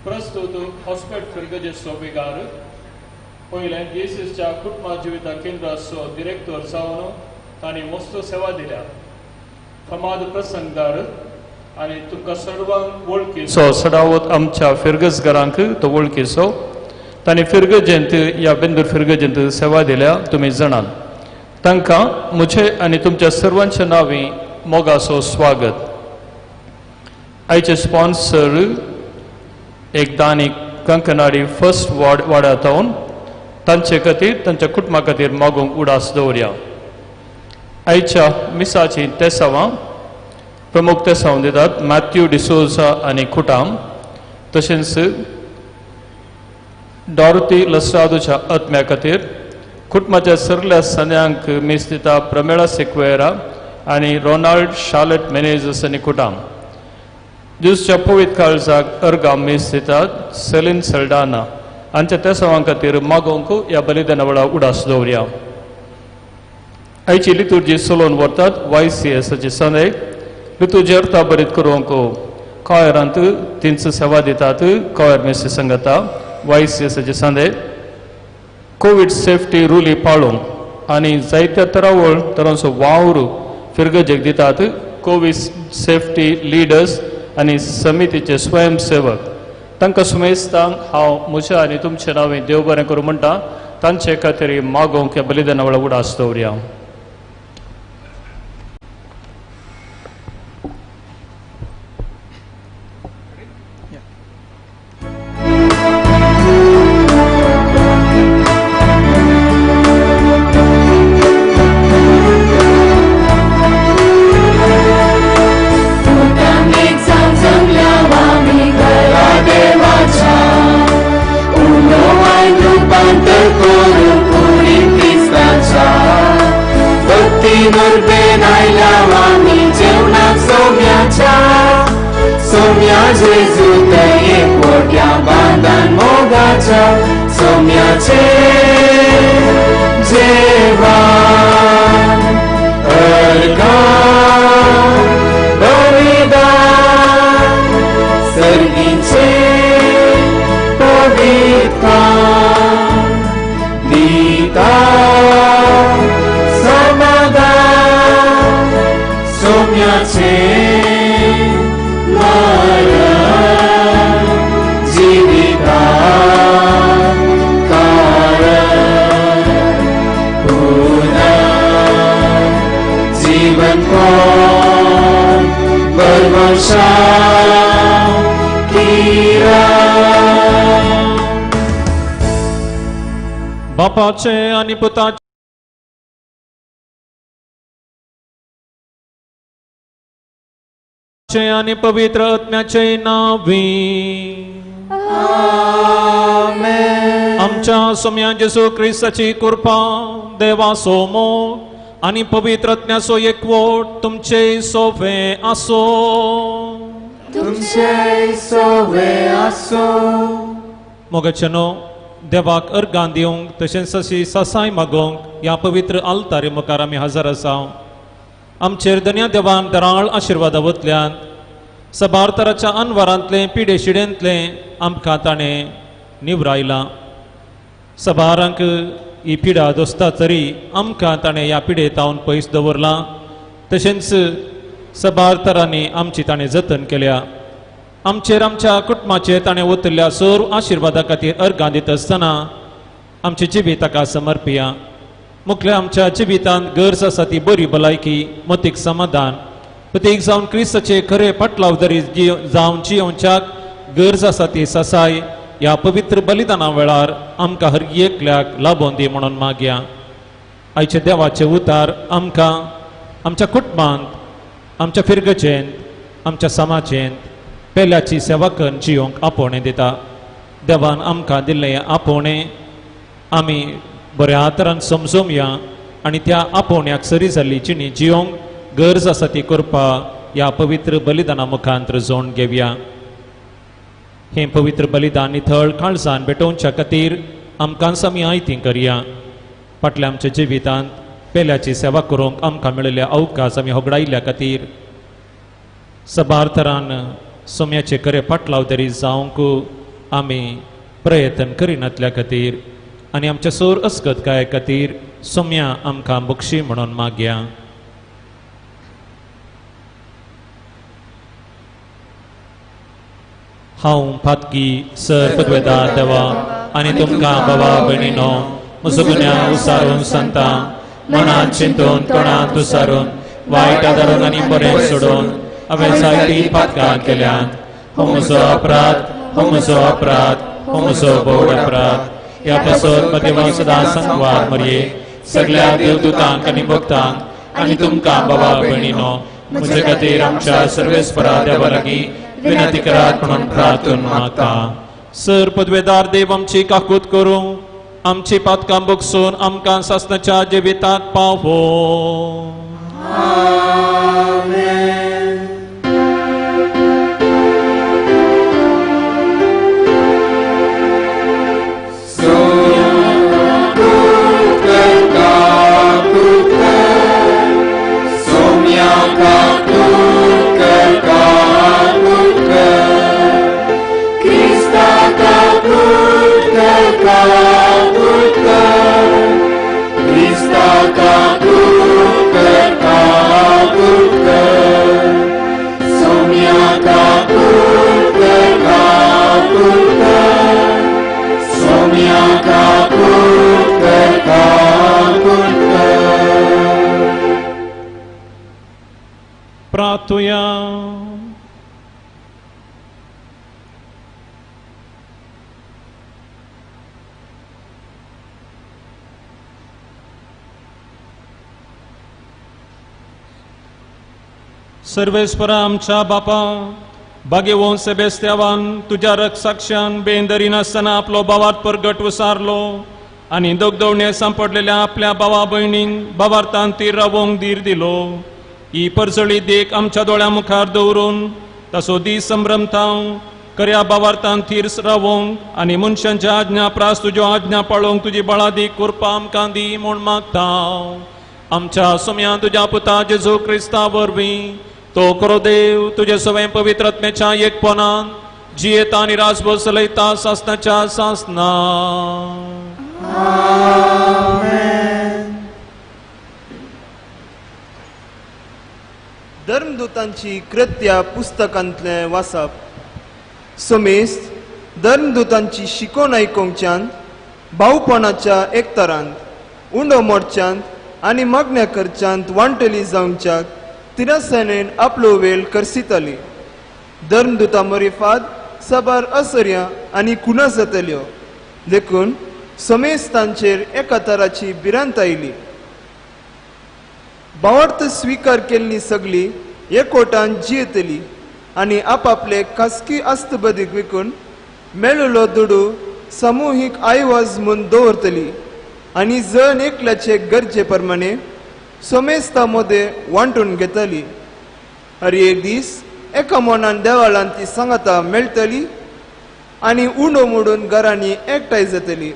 प्रस्तुत हॉस्पेट फिरगजेचो विगार पयलें जेसीसच्या कुटुंबा जिविता केंद्राचो डिरेक्टर जावन तांणी मस्त सेवा दिल्या. फमाद प्रसंगदार आनी तुमकां सर्वांक वळखीचो सडावत आमच्या फिरगजगारांक तो वळखीचो. तांणी फिरगजेंत ह्या बेंदूर फिरगजेंत सेवा दिल्या तुमी जाणात. तांकां म्हजे आनी तुमच्या सर्वांच्या नांवी मोगाचो स्वागत. आयचे स्पॉन्सर एक दानी कंकनाडी फर्स्ट वॉर्ड वाड्यातावन तांचे खातीर तांच्या कुटुंबा खातीर मागूंक उडास दवरया. आयच्या मिसाची तेसावां प्रमुख तेसांव दितात मॅथ्यू डिसोजा आनी कुटाम, तशेंच डॉरती लस्रादोच्या आत्म्या खातीर कुटुंबाच्या सरल्या सन्यांक मीस दिता प्रमेळा सिक्वेरा आनी रोनाल्ड शार्लट मेनेजस आनी कुटाम. ज्यूसच्या पवित्र काळजाक अर्गा मीस दितात सेलीन सल्डाना हांच्या तेसावां खातीर मागोवंक ह्या बलिदाना वेळार उडास दवरया. आयची लितुर्जी चलोवन व्हरतात वाय सी एसाची संदय. लितुर्जी अर्था बरीत करूंक कॉयरांत तींच सेवा दितात कॉयर मेसी संगता वाय सी एसाची संदय. कोवीड सेफ्टी रुली पाळूंक आनी जायत्या तरावळ तरांचो वावर फिरगजेक दितात कोवीड सेफ्टी लिडर्स आनी समितीचे स्वयंसेवक. तांकां सुमेस्तांक हांव म्हज्या आनी तुमचे नांवे देव बरें करूं म्हणटा. तांचे खातीर मागोवंक ह्या बलिदाना वेळार उडास दवरया. बापाचे आनी पुताचे आनी पवित्र आत्म्याचे नांवी आमेन. आमच्या सोम्या जेजू क्रिस्ताची कृपा, देवाचो मोग आनी पवित्र आत्म्याचो एकवट तुमचे सोवे आसो. तुमचे सोवे आसो. मोगाचे न्हू देवाक अर्गां दिवंक तशेंच अशी सासाय मागोवंक ह्या पवित्र आल्तारी मुखार आमी हजर आसा. आमचेर दन्या देवान दराळ आशिर्वादा वतल्यान सबार तराच्या अनवरांतलें पिडे शिडेंतलें आमकां ताणें निवरायलां. सबारांक ही पिडा दोसता तरी आमकां ताणें ह्या पिडेतावन पयस दवरलां. तशेंच सबार तरांनी आमची ताणें जतन केल्या. आमचेर आमच्या कुटुंबाचेर ताणें ओतिल्ल्या सर्व आशिर्वादा खातीर अर्गां दित आसतना आमची जिवीत ताका समर्पिया. मुखल्या आमच्या जिवितांत गरज आसा ती बरी भलायकी, मतीक समाधान, प्रत्येक जावन क्रिस्ताचे खरे पाटलावदारी जावन जियोवच्याक गरज आसा ती सासाय ह्या पवित्र बलिदाना वेळार आमकां हर एकल्याक लाबोवन दी म्हणून मागया. आयचे देवाचे उतार आमकां आमच्या कुटुंबांत, आमच्या फिरगजेंत, आमच्या समाजेंत पेल्याची सेवा करून जियोंक आपोवणें दिता. देवान आमकां दिल्लें आपोवणें आमी बऱ्या तरान समजोवया आनी त्या आपोवण्याक सरी जाल्ली जिणी जियोंक गरज आसा ती करपा ह्या पवित्र बलिदाना मुखांत जोड घेवया. हें पवित्र बलिदान निथळ काळजान भेटोवच्या खातीर आमकां आमी आयती करया. फाटल्या आमच्या जिवितांत पेल्याची सेवा करूंक आमकां मेळिल्ले अवकाश आमी होगडायिल्ल्या खातीर सबार तरान सोम्याचे खरे पाटलाव तरी जावंक आमी प्रयत्न करिनातल्या खातीर आनी आमच्या सोर अस्कतकाये खातीर सोम्या आमकां बक्षी म्हणून मागया. हांव पातकी सर पदवेदार देवा आनी तुमकां बाबा भयणीनो म्हजो गुन्यांव उसारून सांगता, मनांत चिंतून तोंडांत उसारून वायट आदारून आनी बरें सोडून हांवें जायतीं पातकां केल्यांत. हो म्हजो अपराध, हो म्हजो अपराध, हो म्हजो भोव अपराध. ह्या पासत देवा सदां सांगवार मरये सगळ्या देवदूतांक आनी भक्तांक आनी तुमकां बाबा भयणीनो म्हजे खातीर आमच्या सर्वेस्परा देवा लागीं विनंती करात म्हणून प्रार्थून मागता. सर पदवेदार देव आमची काकूत करूं, आमची पातकां बगसून आमकां सासणाच्या जिवितांत पावो. प्रार्थुया. सर्वेस्परा आमच्या बापा भाग्यवंत सेबेस्त्यावान तुज्या रक्षाक्षान बेंदरी नासतना आपलो भावार्थ परगट वसारलो आनी दगदवणे सांपडलेल्या आपल्या भावा भयणींक भावार्थान तीर रावोंक धीर दिलो. ही परजळी देख आमच्या दोळ्या मुखार दवरून ताचो दीस संभ्रमतांव खऱ्या भावार्थान थीर रावोंक आनी मनशांच्या आज्ञा प्रास तुज्यो आज्ञा पाळोवंक तुजी बळादीक कृपा आमकां दी म्हूण मागता. आमच्या सोम्या तुज्या पुता जेजू क्रिस्ता वरवीं तो खरो देव तुजे सवें पवित्र आत्म्याच्या एकपणान जियेता आनी राजभर चलयता सासणाच्या सासना. धर्मदूतांची कृत्या पुस्तकांतलें वाचप. समेस्त धर्मदूतांची शिकोवन आयकोवच्यान भावपणाच्या एकतारांत उंडो मोडच्यांत आनी मागण्या करच्यांत वांटली जावच्याक तिरासेनेन आपलो वेळ करसिताली. धर्मदूता मरिफाद साबार असर्या आनी खुणा जातल्यो देखून समेस्तांचेर एका तराची भिरांत आयली. भावार्थ स्विकार केल्ली सगळी एकवटान जियेतली आनी आपापले खासगी आस्तबदीक विकून मेळिल्लो दुडू सामुहीक आयवाज म्हूण दवरतली आनी जण एकल्याचे गरजे प्रमाणे समेस्ता मदें वांटून घेतली. हर एक दीस एका मनान देवाळांत ती सांगाता मेळटली आनी उंडो मोडून घरांनी एकठांय जातली.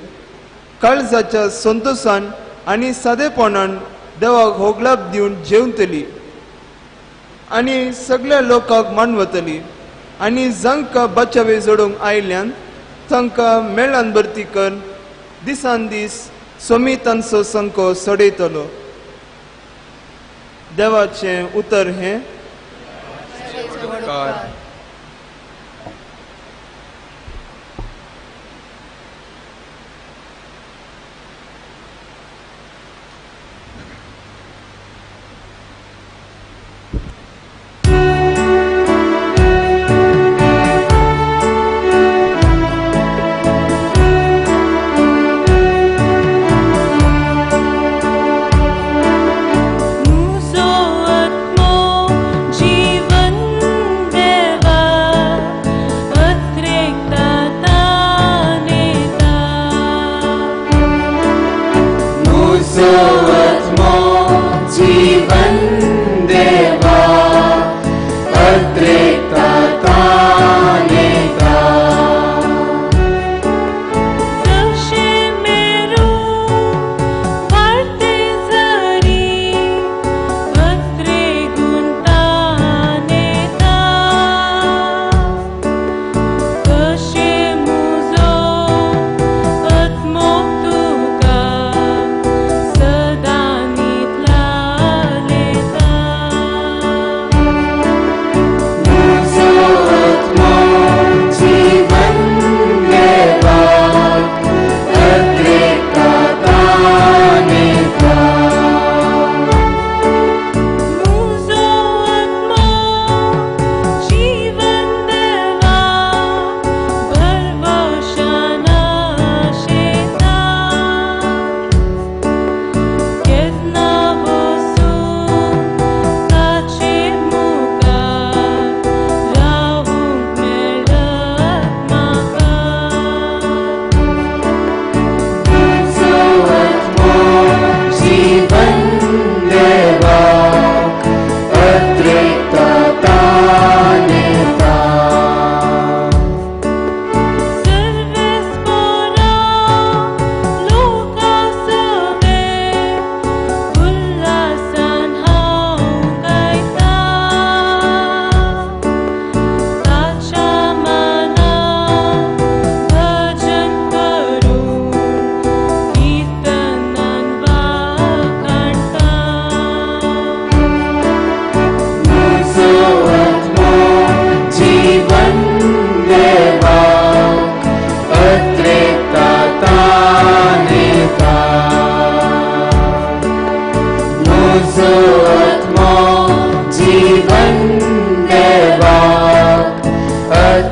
काळजाच्या संतोशान आनी सादेपणान देवाक होगलाप दिवन जेवतली आनी सगळ्या लोकांक मानवतली आनी जांकां बचावे जोडूंक आयल्यान तांकां मेळान भरती करून दिसान दीस सोमी तांचो संको सडयतलो. देवाचें उतर हें. जीवन देव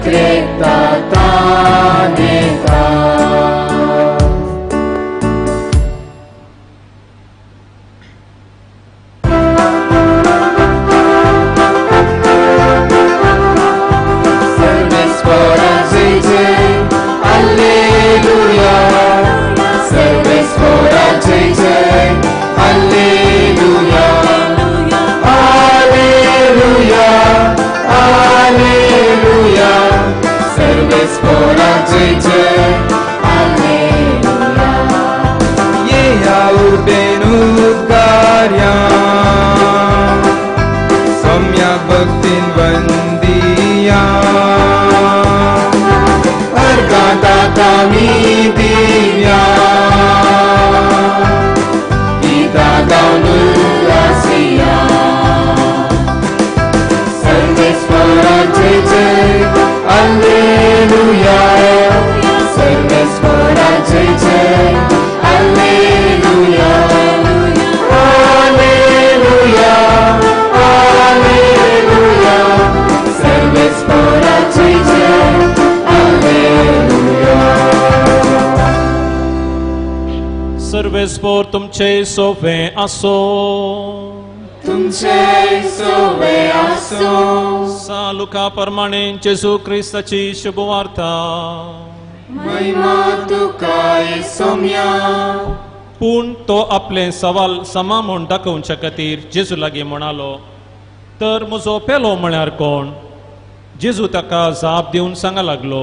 aeternita. Sarvesvara Jai Jai, Alleluia. Sarvesvara Jai Jai, Alleluia. Alleluia, Alleluia. Sarvesvara Jai Jai, Alleluia. येया उर्बेन उद्गार्या सम्या भक्तीन वंदिया अर्घां ताका मी दिव्या गीतां गावन उल्हासिया. सर्वेस्वरा जय जय, Alleluia. Sarvesvara Jai Jai, Alleluia. Alleluia, Alleluia. Sarvesvara Jai Jai, Alleluia. सर्वेस्पोर तुमचे सोफे आसो. तुमचे सोवे आसो. सा लुका प्रमाणे जेजू क्रिस्ताची शुभवार्ता. महिमा तुका सोम्या. पूण तो आपले सवाल समा म्हूण दाखोवच्या खातीर जेजू लागीं म्हणालो, तर म्हजो पेलो म्हळ्यार कोण? जेजू ताका जाप दिवन सांगा लागलो,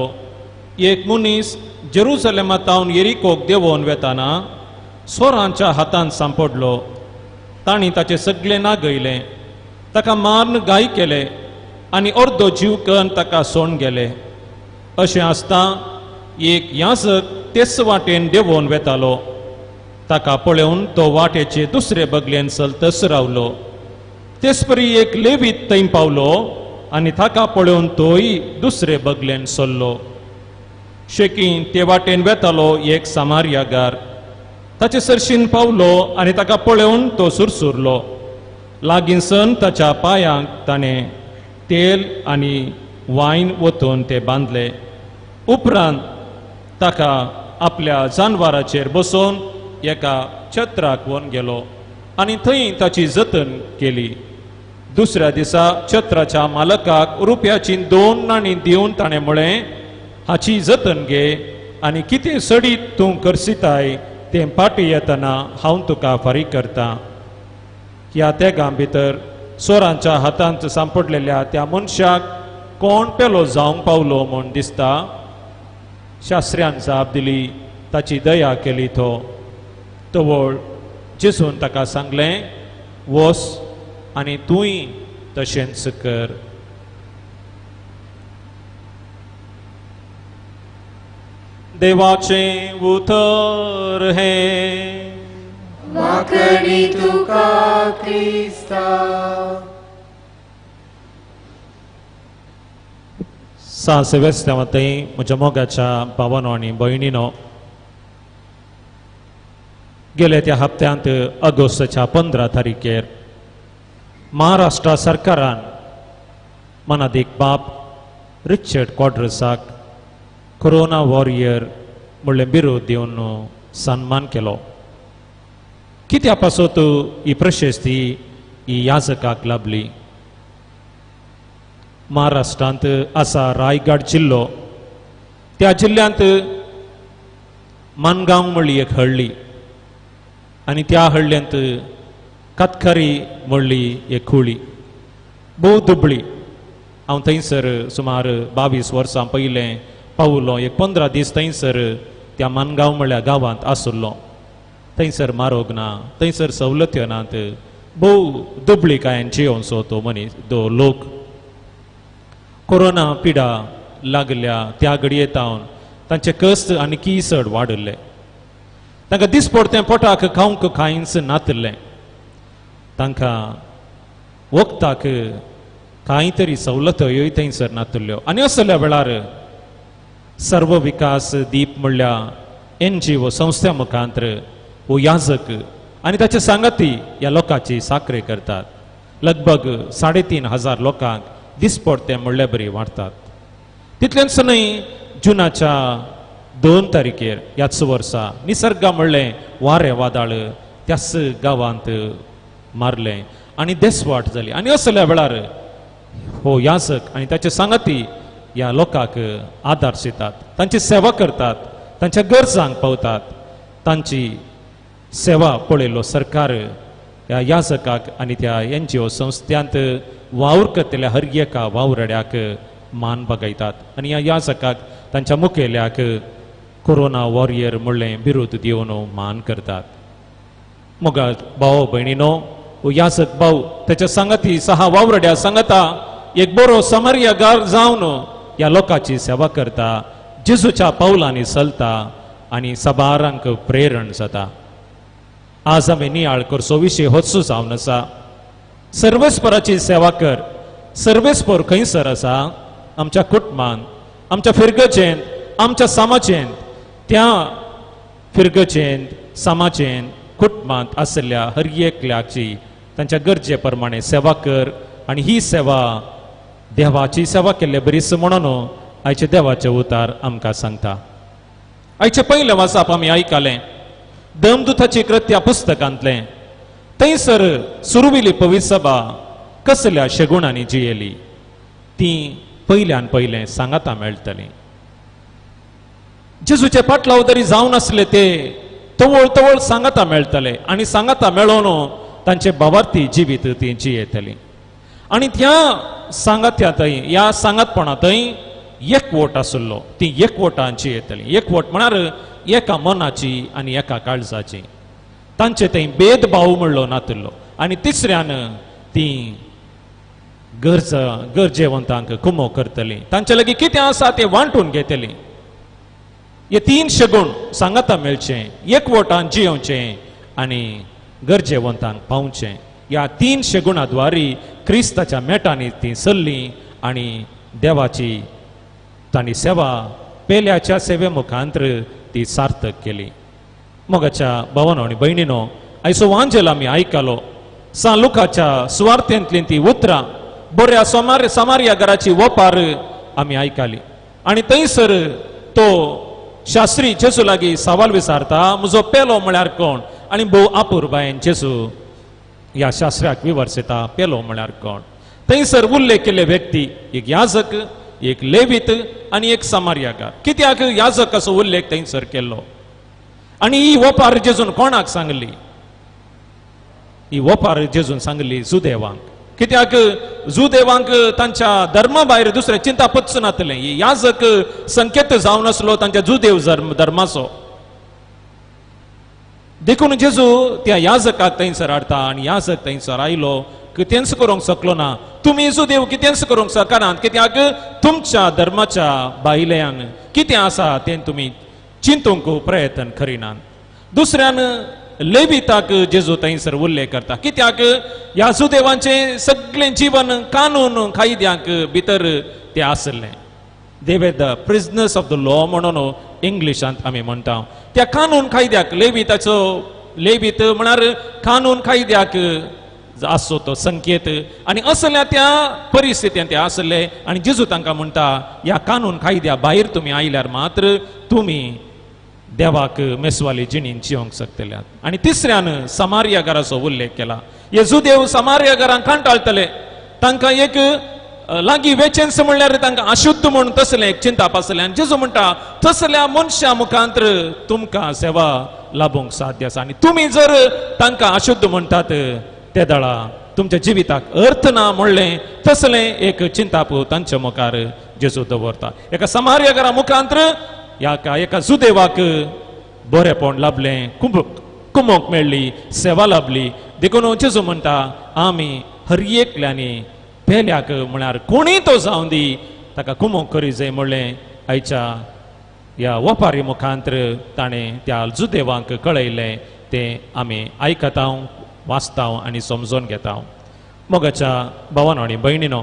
एक मनीस जेरुजलेमांत येरिकोक देंवोन वेताना चोरांच्या हातान सांपडलो. तांणी ताचें सगळें नागयलें, ताका मारून घाय केले आनी अर्दो जीव करून ताका सोडून गेले. अशें आसता एक याजक तेच वाटेन देंवोन वेतालो. ताका पळोवन तो वाटेचे दुसरे बगलेन चलतच रावलो. तेचपरी एक लेवीत थंय पावलो आनी ताका पळोवन तोय दुसरे बगलेन सरलो. शेकीं ते वाटेन वेतालो एक सामारियागार. ताचे सरशीन पावलो आनी ताका पळोवन तो सुरसुरलो. लागीं सन ताच्या पांयांक ताणें तेल आनी वायन ओतून ते बांदले. उपरांत ताका आपल्या जानवराचेर बसोवन एका छत्राक व्हरून गेलो आनी थंय ताची जतन केली. दुसऱ्या दिसा छत्राच्या मालकाक रुपयाची 2 नाणीं दिवन ताणें म्हळें, हाची जतन घे आनी कितें सडीत तूं करसिताय तें पाटी येतना हांव तुका फारीक करता. ह्या तेगां भितर चोरांच्या हातांत सांपडलेल्या त्या मनशाक कोण पेलो जावंक पावलो म्हूण दिसता? शास्त्र्यान जाप दिली, ताची दया केली तो. तवळ जेजून ताका सांगलें, वस आनी तूंय तशेंच कर. देवाचें उतर हें. वाकणी तुका क्रिस्ता. सा सेवेस्त्यांव म्हज्या मोगाच्या भावानो आनी भयणीनो, गेल्या त्या हप्त्यांत ऑगस्टाच्या 15 तारखेर महाराष्ट्र सरकारान मनादीक बाप रिचर्ड क्वाड्रसाक कोरोना वॉरियर म्हणलें बिरूद दिवन सन्मान केलो. कित्या पासत ही प्रशस्ती ही याजकाक लाभली? महाराष्ट्रांत आसा रायगड जिल्लो. त्या जिल्ल्यांत मानगांव म्हणली एक हळ्ळी आनी त्या हळ्ळ्यांत कातकरी म्हणली एक खुळी भोव दुबळी. हांव थंयसर सुमार 22 वर्सां पयलें पावलो. एक 15 दीस थंयसर त्या मानगांव म्हणल्या गांवांत आसुल्लो. थंयसर मारोग ना, थंयसर सवलत्यो नात, भोव दुबळीकायेन जियोवचो तो मनीस तो लोक. कोरोना पिडा लागल्या त्या घडये तावन तांचे कश्ट आनी की चड वाडिल्ले. तांकां दिसपडतें पोटाक खावंक कांयच नातिल्लें. तांकां वखदाक कांय तरी सवलत्योय थंयसर नातिल्ल्यो. आनी असल्या वेळार सर्व विकास दीप म्हणल्या NGO संस्था मुखांतर हो याजक आनी ताचे सांगाती ह्या लोकांची साकरे करतात. लगभग 3500 लोकांक दिसपडते म्हणले बरी वाडटात. तितलेंच न्हय, जुनाच्या 2 तारखेर ह्याच वर्सा निसर्गा म्हणलें वारें वादळ त्याच गांवांत मारलें आनी देसवाट जाली. आनी असल्या वेळार हो याजक आनी ताचे सांगाती ह्या लोकांक आदार दितात, तांची सेवा करतात, तांच्या गरजांक पावतात. तांची सेवा पळयलो सरकार ह्या याजकाक आनी त्या एनजीओ संस्थ्यांत वावर करतल्या हर एका वावरड्याक मान बगयतात आनी ह्या याजकाक तांच्या मुखेल्याक कोरोना वॉरियर म्हणलें बिरूद दिवन मान करतात. मोगा भाव भयणीनो, हो याजक भाव त्याच्या सांगाती 6 वावरड्या सांगता एक बरो समर्यागार जावन ह्या लोकांची सेवा करता, जेजूच्या पावलांनी चलता आनी सबारांक प्रेरण जाता. आज आमी नियाळ करचो विशय होच जावन आसा, सर्वेस्पराची सेवा कर. सर्वेस्पर खंयसर आसा? आमच्या कुटुंबान, आमच्या फिरगजेंत, आमच्या समाजेंत. त्या फिरगजेंत, समाजेंत, कुटुंबांत आशिल्ल्या हर एकल्याची तांच्या गरजे प्रमाणे सेवा कर आनी ही सेवा देवाची सेवा केल्ले बरीच म्हणून आयचे देवाचे उतार आमकां सांगता. आयचे पयलें वाचप आमी आयकलें दमदुताची कृत्या पुस्तकांतलें. थंयसर सुरविली पवित्र सभा कसल्या शेगुणांनी जियेली ती पयल्यान पयलें सांगाता मेळटली. जेजूचे पाटलाव तरी जावन आसले ते तवळ तवळ सांगाता मेळटले आनी सांगाता मेळोवन तांचे भावार्थी जिवीत ती जियेतली. आनी त्या सांगात्या थंय, ह्या सांगातपणा थंय एकवट आशिल्लो, ती एकवटान जियेतली. एकवट म्हळ्यार एका मनाची आनी एका काळजाची. तांचे थंय भेदभाव म्हणलो नातिल्लो. आनी तिसऱ्यान ती गरज गरजेवंतांक कुमो करतली, तांचे लागीं कितें आसा तें वांटून घेतली. हे 3 शगुण सांगाता मेळचें, एकवटान जियोवचें आनी गरजेवंतांक पावचें. ह्या 3 शगुणा द्वारी क्रिस्ताच्या मेटांनी ती चल्ली आनी देवाची तांणी सेवा पेल्याच्या सेवे मुखांतर ती सार्थक केली. मोगाच्या भावानो आनी भयणीनो, आयचो वांजेल आमी आयकलो. सान लुकाच्या सुवार्थेंतली ती उतरां, बऱ्या समार्या घराची वपार आमी आयकली. आनी थंयसर तो शास्त्री जेजू लागीं सवाल विचारता, म्हजो पेलो म्हळ्यार कोण? आनी भोव आपुरबायेन जेजू ह्या शास्त्र्याक विवर्सता, पेलो म्हळ्यार कोण? थंयसर उल्लेख केल्ले व्यक्ती एक याजक, एक लेवीत आनी एक समार्याकार. कित्याक याजक असो उल्लेख थंयसर केल्लो? आनी ही वपार जेजून कोणाक सांगली? ही वपार जेजून सांगली जुदेवांक. कित्याक जुदेवांक तांच्या धर्मा भायर दुसरें चिंता पच नातलें. ही याजक संकेत जावन आसलो तांच्या जुदेव धर्माचो. देखून जेजू त्या याजकाक थंयसर हाडटा आनी याजक थंयसर आयलो, कितेंच करूंक शकलो ना. तुमी जुदेव कितेंच करूंक शकनात, कित्याक तुमच्या धर्माच्या भायल्यान कितें आसा तें तुमी चिंतूंक प्रयत्न करिनात. दुसऱ्यान लेविताक जेजू थंयसर उल्लेख करता, कित्याक ह्या जुदेवांचें सगळें जीवन कानून कायद्यांक भितर तें आसलें. They were the prisoners of the law म्हणून इंग्लिशांत आमी म्हणटा. त्या कानून कायद्याक लेविताचो, लेवीत म्हळ्यार कानून कायद्याक आसचो तो संकेत. आनी असल्या त्या परिस्थितींत ते आसले आनी जेजू तांकां म्हणटा, ह्या कानून कायद्या भायर तुमी आयल्यार मात्र तुमी देवाक मेसवाली जिणेन जिवंक शकतल्यात. आनी तिसऱ्यान समार्या घराचो उल्लेख केला. हे जुदेव समार्या घरांक कांटाळटले, तांकां एक लागीं वेचेन्स म्हणल्यार तांकां अशुद्ध म्हूण तसलें एक चिंताप आसलें. आनी जेजू म्हणटा, तसल्या मनशां मुखांतर तुमकां सेवा लाभूंक साध्य आसा आनी तुमी जर तांकां अशुद्ध म्हणटात ते दळा तुमच्या जिविताक अर्थ ना म्हणलें तसलें एक चिंताप तांच्या मुखार जेजू दवरता. एका समार्या घरा मुखांतर ह्या एका जुदेवाक बरेपण लाभलें, कुमोक मेळ्ळी, सेवा लाभली. देखून जेजू म्हणटा, आमी हर एकल्यांनी पेल्याक म्हळ्यार कोणीय तो जावं दी ताका कुमोक करी जाय म्हणलें आयच्या ह्या वपारी मुखांतर ताणें त्या जुदेवांक कळयलें. तें आमी आयकता, वाचता आनी समजून घेता. मोगाच्या भावानो आनी भयणीनो,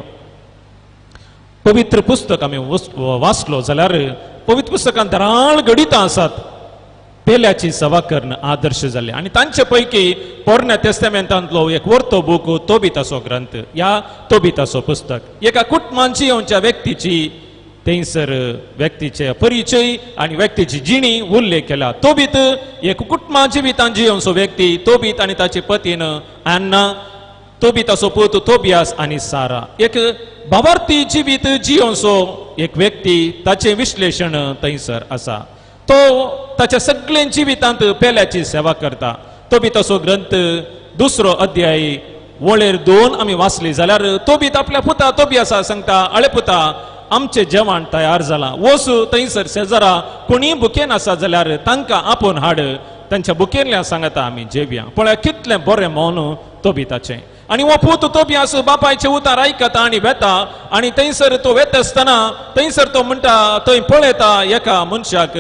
पवित्र पुस्तक आमी वाचलो जाल्यार पवित्र पुस्तकांत धाराळ घडितां आसात. पेल्याची सेवा करून आदर्श जाले आनी तांचे पैकी पोरण्या तेस्तामेंतांतलो एक वर्तो बूक तोबिताचो ग्रंथ, ह्या तोबिताचो पुस्तक एका कुटुंबांची येवच्या व्यक्तीची थंयसर व्यक्तीचे परिचय आनी व्यक्तीची जिणी उल्लेख केला. तोबीत एक कुटुंबा जिवितान जियोवचो व्यक्ती तोबीत आनी ताचे पतीन अन्ना, तोबीताचो पूत तोबियास आनी सारा, एक भावार्थी जिवीत जियोवचो एक व्यक्ती ताचें विश्लेशण थंयसर आसा. तो ताच्या सगळे जिवितांत पेल्याची सेवा करता. तोबीताचो ग्रंथ 2 अध्याय वळेर 2 आमी वाचली जाल्यार तोबीत आपल्या पुता तोबियासा सांगता, अळे पुता आमचें जेवण तयार जालां, वच थंयसर शेजरा कोणीय भुकेन आसा जाल्यार तांकां आपोवन हाड, तांच्या भुकेनल्या सांगता आमी जेवया. पळय कितलें बरें मौन तोबीताचें. आनी हो पूत तोबियास बापायचें उतार आयकता आनी वेता आनी थंयसर तो वेता आसतना थंयसर तो म्हणटा, थंय पळयता एका मनशाक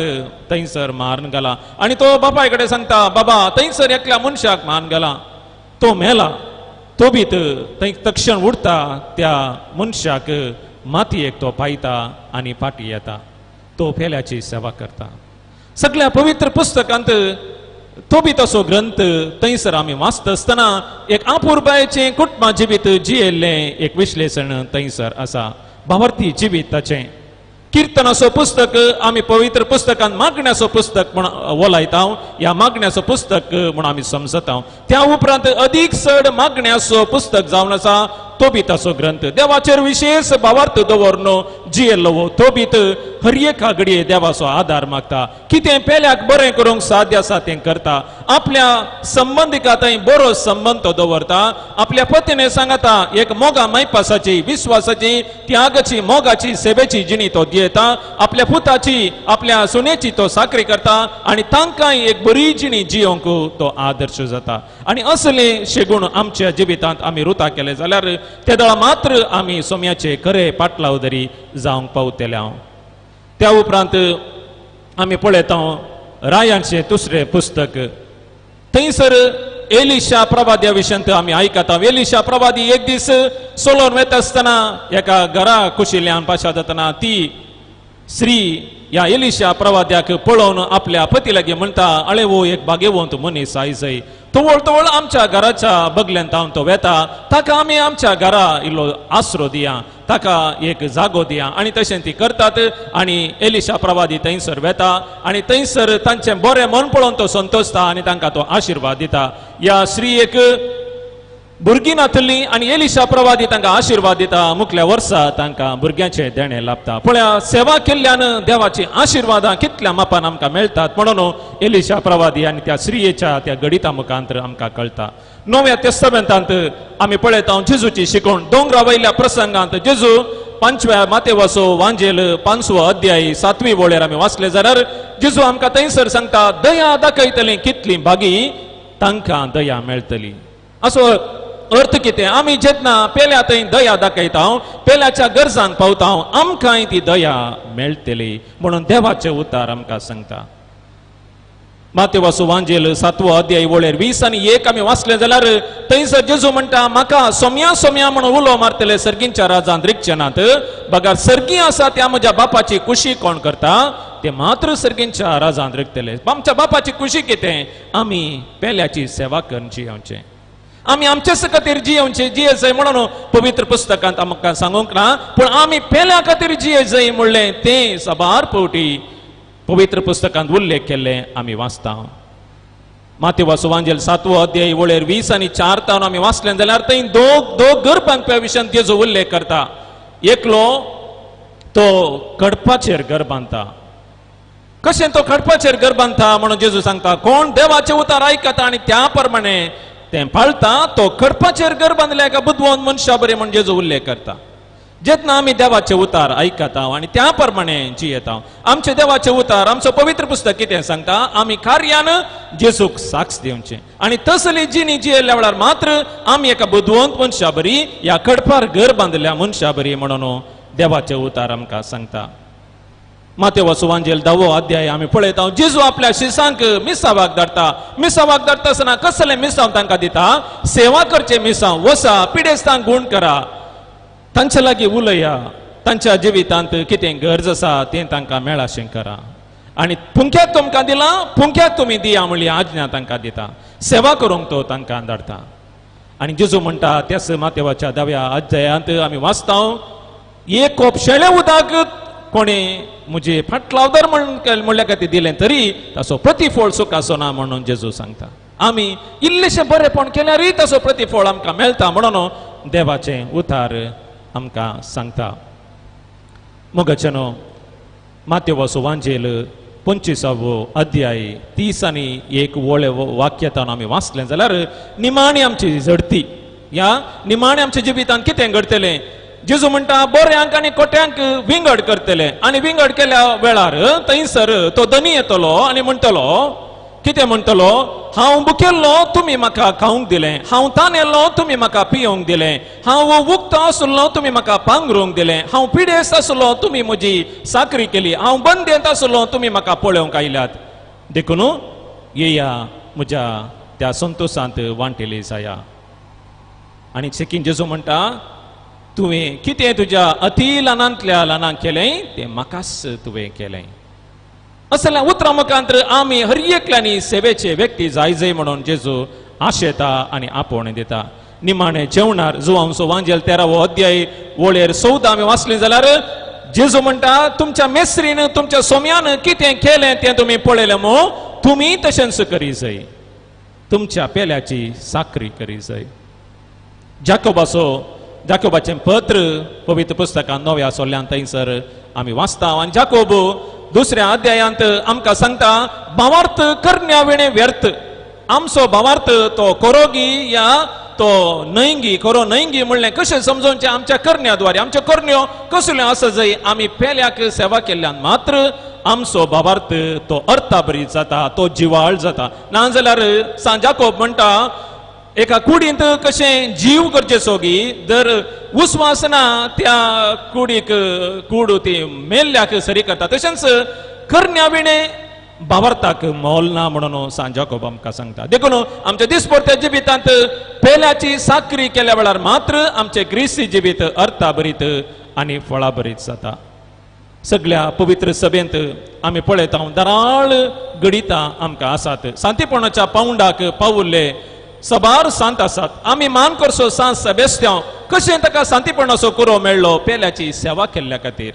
थंयसर मारून घाला आनी तो बापाय कडेन सांगता, बाबा थंयसर एकल्या मनशाक मारून घाला, तो मेला. तोबीत थंय तक्षण उठता, त्या मनशाक मातयेक तो पायता आनी फाटी येता, तो पेल्याची सेवा करता. सगळ्या पवित्र पुस्तकांत तोबीताचो ग्रंथ थंयसर आमी वाचता आसतना एक आपुरबायेचें कुटुंबा जिवीत जियेल्लें एक विश्लेशण थंयसर आसा, भावार्थी जिवीत ताचें. किर्तनाचो पुस्तक आमी पवित्र पुस्तकांत मागण्याचो पुस्तक म्हूण वलायता, ह्या मागण्याचो पुस्तक म्हूण आमी समजता. त्या उपरांत अदीक चड मागण्याचो पुस्तक जावन आसा तोबीताचो ग्रंथ. देवाचेर विशेष भावार्थ दवरून जियेल्लो हो तोबीत हर एका घडये देवाचो आदार मागता, कितें पेल्याक बरें करूंक साध्य आसा तें करता, आपल्या संबंदिका थंय बरो संबंद तो दवरता, आपल्या पतीने सांगता एक मोगा मायपासाची, विश्वासाची, त्यागाची, मोगाची, सेवेची जिणी तो दियता, आपल्या पुताची आपल्या सुनेची तो साकरी करता आनी तांकांय एक बरी जिणी जियोंक तो आदर्श जाता. आनी असले शेगूण आमच्या जिवितांत आमी रुता केले जाल्यार तेदळा मात्र आमी सोम्याचे खरे पाटलाव तरी जावंक पावतले. हांव त्या उपरांत आमी पळयता रायांचें दुसरें पुस्तक, थंयसर एलिशा प्रवाद्या विशयांत आमी आयकता. एलिशा प्रवादी एक दीस सोलोन वता आसतना एका घरा कुशिल्ल्यान पाशा जातना ती स्त्री ह्या एलिशा प्रवाद्याक पळोवन आपल्या पती लागीं म्हणटा, अळे हो एक भाग्यवंत मनीस आयजय, तवळ तवळ आमच्या घराच्या बगल्यान तावन तो वेता, ताका आमी आमच्या घरा इल्लो आसरो दिया, ताका एक जागो दिया. आनी तशें ती करतात आनी एलिशा प्रवादी थंयसर वेता आनी थंयसर तांचें बरें मन पळोवन तो संतोशता आनी तांकां तो आशिर्वाद दिता. ह्या स्त्रियेक भुरगीं नातली आनी एलिशा प्रवादी तांकां आशिर्वाद दिता, मुखल्या वर्सा तांकां भुरग्यांचें देणें लाभता. पळया सेवा केल्ल्यान देवाची आशिर्वादां कितल्या मापान आमकां मेळटात म्हणून एलिशा प्रवादी आनी त्या स्त्रियेच्या त्या गणिता मुखांतर आमकां कळटा. नव्या तेस्तामेंतांत आमी पळयता जेजूची शिकवण. दोंगरा वयल्या प्रसंगांत जेजू 5व्या मातेवाचो वांजेल 5वो अध्याय 7वी वळेर आमी वाचले जाल्यार जेजू आमकां थंयसर सांगता, दया दाखयतली कितली भागी तांकां दया मेळटली. असो अर्थ कितें, आमी जेन्ना पेल्या थंय दया दाखयता, पेल्याच्या गरजांक पावता, आमकांय ती दया मेळटली म्हणून देवाचें उतार आमकां सांगता. मातेवाचो वांजेल 7वो अध्याय वळेर 20 आनी 1 आमी वाचले जाल्यार थंयसर जेजू म्हणटा, म्हाका सोम्या सोम्या म्हणून उलो मारतले सर्गींच्या राजांत रिगचे नात, बगर सर्गी आसा त्या म्हज्या बापाची कुशी कोण करता ते मात्र सर्गींच्या राजांत रिगतले. आमच्या बापाची कुशी कितें, आमी पेल्याची सेवा करून जियोवचें, आमी आमचेच खातीर जियोवचें जिये जाय म्हणून पवित्र पुस्तकांत आमकां सांगूंक ना, पूण आमी पेल्या खातीर जिये जाय म्हणलें तें साबार फावटी पवित्र पुस्तकांत उल्लेख केल्ले आमी वाचता. मातेवाचो वांजेल 7वो अध्याय वळेर 20 आनी 4 तावन आमी वाचलें जाल्यार थंय दोग घर बांदप्या विशयांत तेजो उल्लेख करता. एकलो तो कडपाचेर घर बांदता. कशें तो कडपाचेर घर बांदता म्हणून जेजू सांगता, कोण देवाचें उतार आयकता आनी त्या प्रमाणे तें पाळता तो कडपाचेर घर बांदल्या एका बुदवंत मनशा बरें म्हण जेजू उल्लेख करता. जेन्ना आमी देवाचे उतार आयकता आनी त्या प्रमाणे जियेता, आमचे देवाचे उतार आमचो पवित्र पुस्तक कितें सांगता, आमी कार्यान जेजूक साक्ष दिवचें आनी तसली जिणी जियेल्ल्या वेळार मात्र आमी एका बुदवंत मनशा बरी ह्या कडपार घर बांदल्या मनशा बरी म्हणून देवाचे उतार आमकां सांगता. मातेवाचो वांजेल 10वो अध्याय आमी पळयता, जेजू आपल्या शिसांक मिसावाक धाडटा. मिसावाक धाडटा आसतना कसलें मिसांव तांकां दिता, सेवा करचें मिसांव, वसा पिडेस्तांक गूण करा, तांच्या लागीं उलया, तांच्या जिवितांत कितें गरज आसा तें तांकां मेळाशें करा आनी फुंक्याक तुमकां दिलां फुंक्याक तुमी दिया म्हणली आज्ञा तांकां दिता. सेवा करूंक तो तांकां धाडटा. आनी जेजू म्हणटा त्याच मातेवाच्या 10व्या अध्यायांत आमी वाचता, एक कोप शेळें उदक कोणी म्हजे फाटलावदार म्हणल्या खातीर दिलें तरी ताचो प्रतिफळ सुखाचो ना म्हणून जेजू सांगता. आमी इल्लेशें बरेपण केल्यारय ताचो प्रतिफळ आमकां मेळटा म्हणून देवाचें उतार आमकां सांगता. मोगाच्यानो, मातेवाचो वांजेल 25वो अध्याय 30 आणि 1 वळे वाक्यतान आमी वाचलें जाल्यार निमाणी आमची झडती ह्या निमाणे आमच्या जिवितांत कितें घडटलें? जेजू म्हणटा बऱ्यांक आनी कोट्यांक विंगड करतले आनी विंगड केल्या वेळार थंयसर तो धनी येतलो आनी म्हणटलो, कितें म्हणटलो? हांव भुकेल्लो, तुमी म्हाका खावंक दिलें, हांव तानेल्लो, तुमी म्हाका पियोंक दिलें, हांव उक्तो आसलो, तुमी म्हाका पांगरूंक दिलें, हांव पिडेस्त आसलो, तुमी म्हजी साकरी केली, हांव बंदेंत आसलो, तुमी म्हाका पळोवंक आयल्यात. देखून येया म्हज्या त्या संतोशांत वांटेली जाया. आनी सेकीन जेजू म्हणटा, तुवें कितें तुज्या अती ल्हानांतल्या ल्हानांक केलें तें म्हाकाच तुवें केलें. असल्या उतरां मुखांतर आमी हर एकल्यांनी सेवेचे व्यक्ती जाय जाय म्हणून जेजू आशेता आनी आपोवणें दिता. निमाणें जेवणार जुवांचो वांजेल 13वो अध्याय वळेर 14 आमी वाचली जाल्यार जेजू म्हणटा, तुमच्या मेस्त्रीन तुमच्या सोम्यान कितें केलें तें तुमी पळयलें मू, तुमी तशेंच करी जाय, तुमच्या पेल्याची साकरी करी जाय. जाकोबाचें पत्र पवित्र पुस्तकान 9व्या सोल्ल्यान थंयसर आमी वाचता आनी जाकोब 2ऱ्या अध्यायांत आमकां सांगता, भावार्थ करण्या विणें व्यर्थ. आमचो भावार्थ तो कोरोगी या तो न्हयगी, कोरो न्हयगी म्हणलें कशें समजोवचें? आमच्या करण्या द्वारे. आमच्यो करण्यो कसल्यो आसा जाय? आमी पेल्याक सेवा केल्ल्यान मात्र आमचो भावार्थ तो अर्थाबरीत जाता, तो जिवाळ जाता. ना जाल्यार सांत जाकोब म्हणटा, एका कुडींत कशें जीव गरजेचो गी, जर उस्वास ना त्या कुडीक कूड ती मेल्ल्याक सरी करता, तशेंच करण्या विणें भावार्थाक मोल ना म्हणून सांत जाकोब आमकां सांगता. देखून आमच्या दिसपडत्या जिवितांत पेल्याची साकरी केल्या वेळार मात्र आमचें क्रिस्ती जिवीत अर्थाभरीत आनी फळाभरीत जाता. सगळ्या पवित्र सभेंत आमी पळयता दराळ घडितां आमकां आसात. सांतीपणाच्या पावंडाक पावुल्ले सबार सांत आसात. आमी मान करचो सांत सेबेस्त्यांव, कशें ताका सांतीपणाचो कुरो मेळ्ळो? पेल्याची सेवा केल्ल्या खातीर.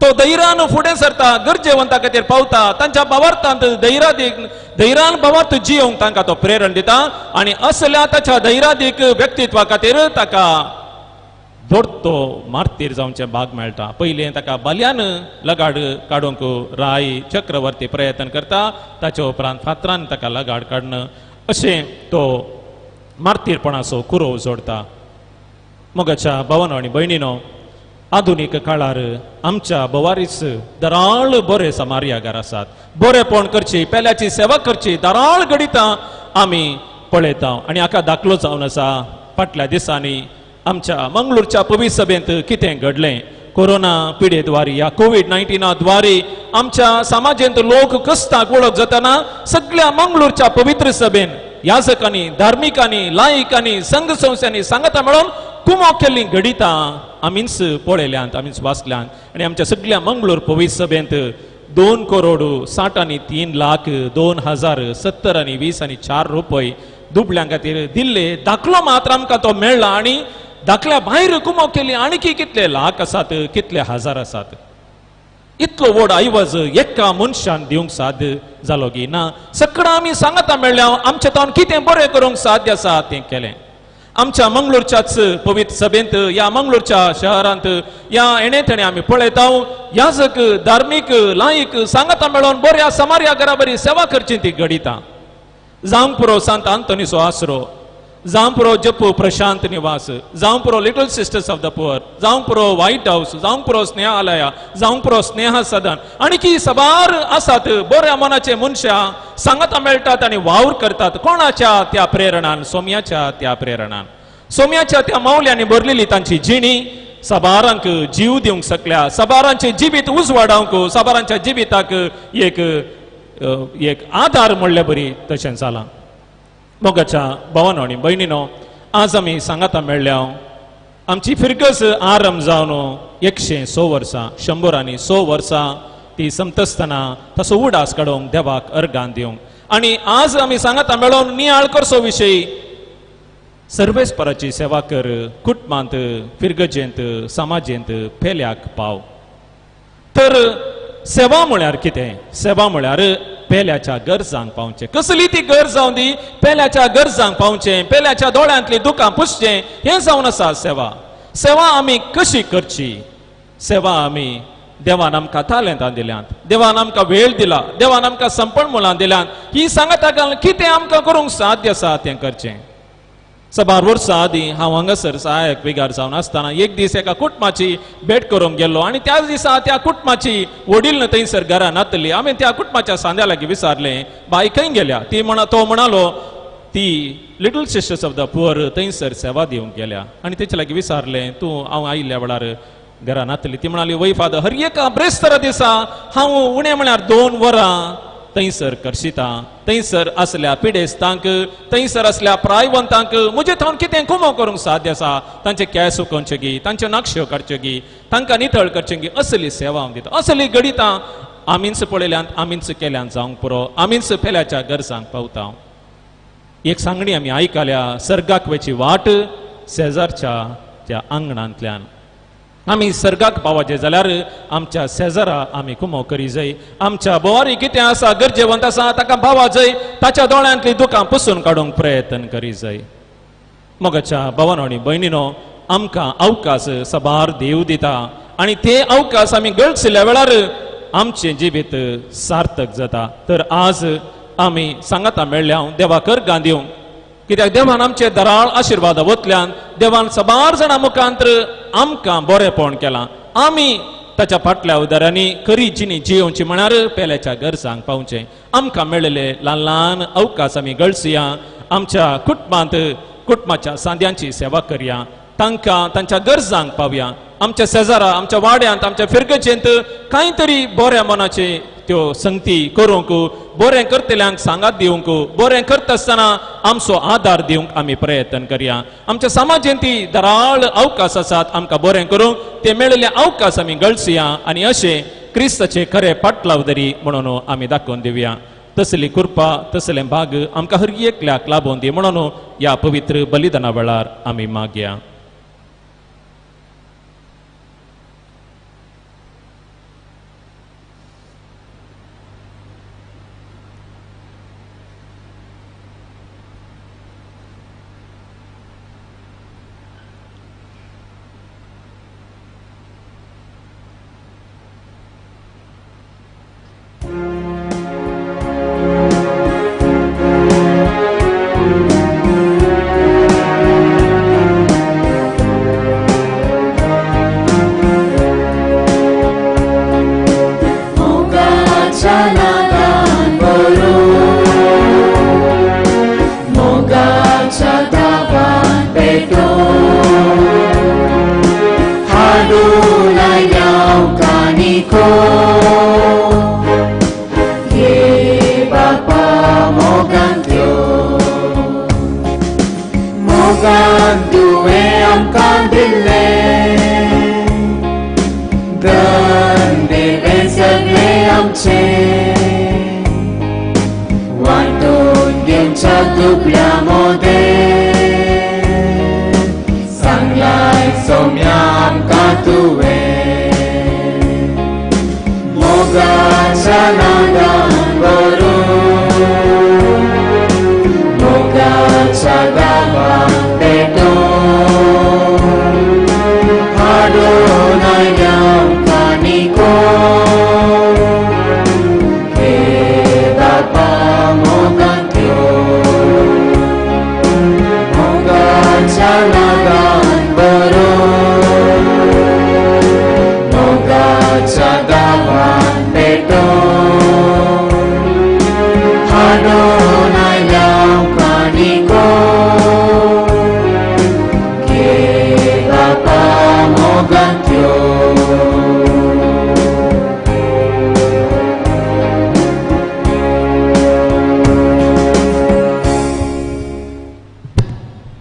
तो धैर्यान फुडें सरता, गरजेवंता खातीर पावता, तांच्या भावार्थांत धैर्यान भावार्थ जियोंक तांकां तो प्रेरण दिता आनी असल्या ताच्या धैर्यादीक व्यक्तित्वा खातीर ताका दोडतो मार्तीर जावचें भाग मेळटा. पयलें ताका बाल्यान लगाड काडूंक राय चक्रवर्ती प्रयत्न करता, ताच्या उपरांत फातरान ताका लगाड काडण अशें तो मार्तीरपणाचो कुरोव जोडता. मोगाच्या भावानो आनी भयणीनो, आधुनीक काळार आमच्या बोवारीच दराळ बरे समार्यागार आसात. बरेपण करची, पेल्याची सेवा करची दराळ घडितां आमी पळयता आनी हाका दाखलो जावन आसा फाटल्या दिसांनी आमच्या मंगळूरच्या पवित्र सभेंत कितें घडलें. कोरोना पिडेद्वारे या कोवीड-19 द्वारे आमच्या समाजेंत लोक कस्ताक वळख जातना सगळ्या मंगळूरच्या पवित्र सभेन याजकांनी, धार्मिकांनी, लायकांनी, संघ संस्थांनी सांगता मेळोवन कुमोक केल्ली घडितां आमीच पळयल्यांत, आमीच वाचल्यांत. आनी आमच्या सगळ्या मंगळूर पवित्र सभेंत 2,60,03,02,070 आनी 20 आनी 4 रुपये दुबल्यां खातीर दिल्ले दाखलो मात्र आमकां तो मेळ्ळा. आनी दाखल्या भायर कुमोक केली आणखी कितले लाख आसात, कितले हजार आसात. इतलो व्हड ऐवज एका मनशान दिवंक साध्य जालो की ना. सगळं आमी सांगता मेळ्ळ्या आमच्या तावन कितें बरें करूंक साध्य आसा तें केलें. आमच्या मंगळूरच्याच पवित्र सभेंत या मंगळूरच्या शहरांत या येणे तेणे आमी पळयता याजक, धार्मीक, लायक सांगता मेळोवन बऱ्या समार्या घराबरी सेवा करची ती घडितां. जावंक पुरो सांत आंतोनीचो आसरो, जावं पुरो जप्पू प्रशांत निवास, जावं पुरो little sisters of the poor, जावं पुरो व्हायट हावस, जावं पुरो स्नेहा आलया, जावं पुरो स्नेहा सदन आनी की सबार आसात बऱ्या मनाचे मनशां सांगता मेळटात आनी वावर करतात. कोणाच्या त्या प्रेरणान? सोम्याच्या त्या प्रेरणान. सोम्याच्या त्या मावल्यांनी भरलेली तांची जिणी सबारांक जीव दिवंक शकल्या, सबारांचे जिवीत उजवाडावंक, सबारांच्या जिविताक एक एक आदार म्हणले बरी तशें जालां. मोगाच्या भावानो आनी भयणीनो, आज आमी सांगाता मेळ्ळ्या आमची फिरगज आरंभ जावन 106 वर्सां, 106 वर्सां ती समतसतना तसो उडास काडूंक देवाक अर्गान दिवंक. आनी आज आमी सांगाता मेळोवन नियाळ करचो विशय सर्वेस्पराची सेवा कर, कुटुंबांत, फिरगजेंत, समाजेंत पेल्याक पाव. तर सेवा म्हळ्यार कितें? सेवा म्हळ्यार पेल्याच्या गरजांक पावचें. कसली ती गरज जावं दी, पेल्याच्या गरजांक पावचें, पेल्याच्या दोळ्यांतली दुकां पुसचें, हें जावन आसा सेवा. सेवा आमी कशी करची? सेवा आमी देवान आमकां तालेंतां दिल्यांत, देवान आमकां वेळ दिला, देवान आमकां संपण मुळां दिल्यांत. ही सांगाता घालून कितें आमकां करूंक साध्य आसा तें करचें. साबार वर्सां आदीं हांव हांगासर सहायक विगार जावन आसतना एक दीस एका कुटुंबाची भेट करूंक गेल्लो आनी त्याच दिसा त्या कुटुंबाची वडील थंयसर घरा नातली. हांवें त्या कुटुंबाच्या सांद्या लागीं विचारलें, बाय खंय गेल्या? ती तो म्हणालो ती Little Sisters of the Poor थंयसर सेवा दिवंक गेल्या. आनी तेचे लागीं विचारलें, तूं हांव आयिल्ल्या वेळार घरा नातली? ती म्हणाली, वय फादर, हर एका ब्रेस्तारा दिसा हांव उणें म्हळ्यार 2 वरां थंयसर करशिता. थंयसर आसल्या पिडेस्तांक, थंयसर आसल्या प्रायवंतांक म्हजे थावन कितें कुमो करूंक साध्य आसा, तांचे केंस सुकोवचे गी, तांच्यो नक्ष्यो काडच्यो गी, तांकां नितळ करचें गी, असली सेवा हांव दिता. असली घडितां आमीच पळयल्यांत, आमीच केल्यान जावंक पुरो, आमीच पेल्याच्या गरजांक पावता. एक सांगणी आमी आयकल्या, सर्गाक वयची वाट शेजारच्या त्या आंगणांतल्यान. आमी सर्गाक पावाचे जाल्यार आमच्या शेजरा आमी कुमो करी जाय. आमच्या बोवारी कितें आसा, गरजेवंत आसा ताका भावा जाय, ताच्या दोळ्यांतली दुकां पुसून काडूंक प्रयत्न करी जाय. मोगाच्या भावानो आनी भयणीनो, आमकां अवकाश साबार देव दिता आनी ते अवकाश आमी गळसिल्ल्या वेळार आमचें जिवीत सार्थक जाता. तर आज आमी सांगाता मेळ्ळ्या देवा कर गांधीवंक, कित्याक देवान आमचे दराळ आशिर्वाद वतल्यान देवान साबार जाणां मुखांतर आमकां बरेपण केलां. आमी ताच्या फाटल्या उदारांनी खरी जिणी जियोवची म्हळ्यार पेल्याच्या गरजांक पावचें. आमकां मेळिल्ले ल्हान ल्हान अवकाश आमी गळसुया, आमच्या कुटुंबांत कुटुंबाच्या सांद्यांची सेवा करया, तांकां तांच्या गरजांक पावया. आमच्या शेजारा, आमच्या वाड्यांत, आमच्या फिरगचेंत कांय तरी बऱ्या मनाचे त्यो संगती करूंक, बरें करतल्यांक सांगात दिवंक, बरें करता आसतना आमचो आदार दिवंक आमी प्रयत्न करया. आमच्या समाजेंत ती दराळ अवकाश आसात आमकां बरें करूंक, ते मेळिल्ले अवकाश आमी गळसुया आनी अशें क्रिस्ताचे खरे पाटलाव दरी म्हणून आमी दाखोवन दिवया. तसली कृपा, तसलें भाग आमकां हर एकल्याक लाबोवन दी म्हणून ह्या पवित्र बलिदाना वेळार आमी मागया.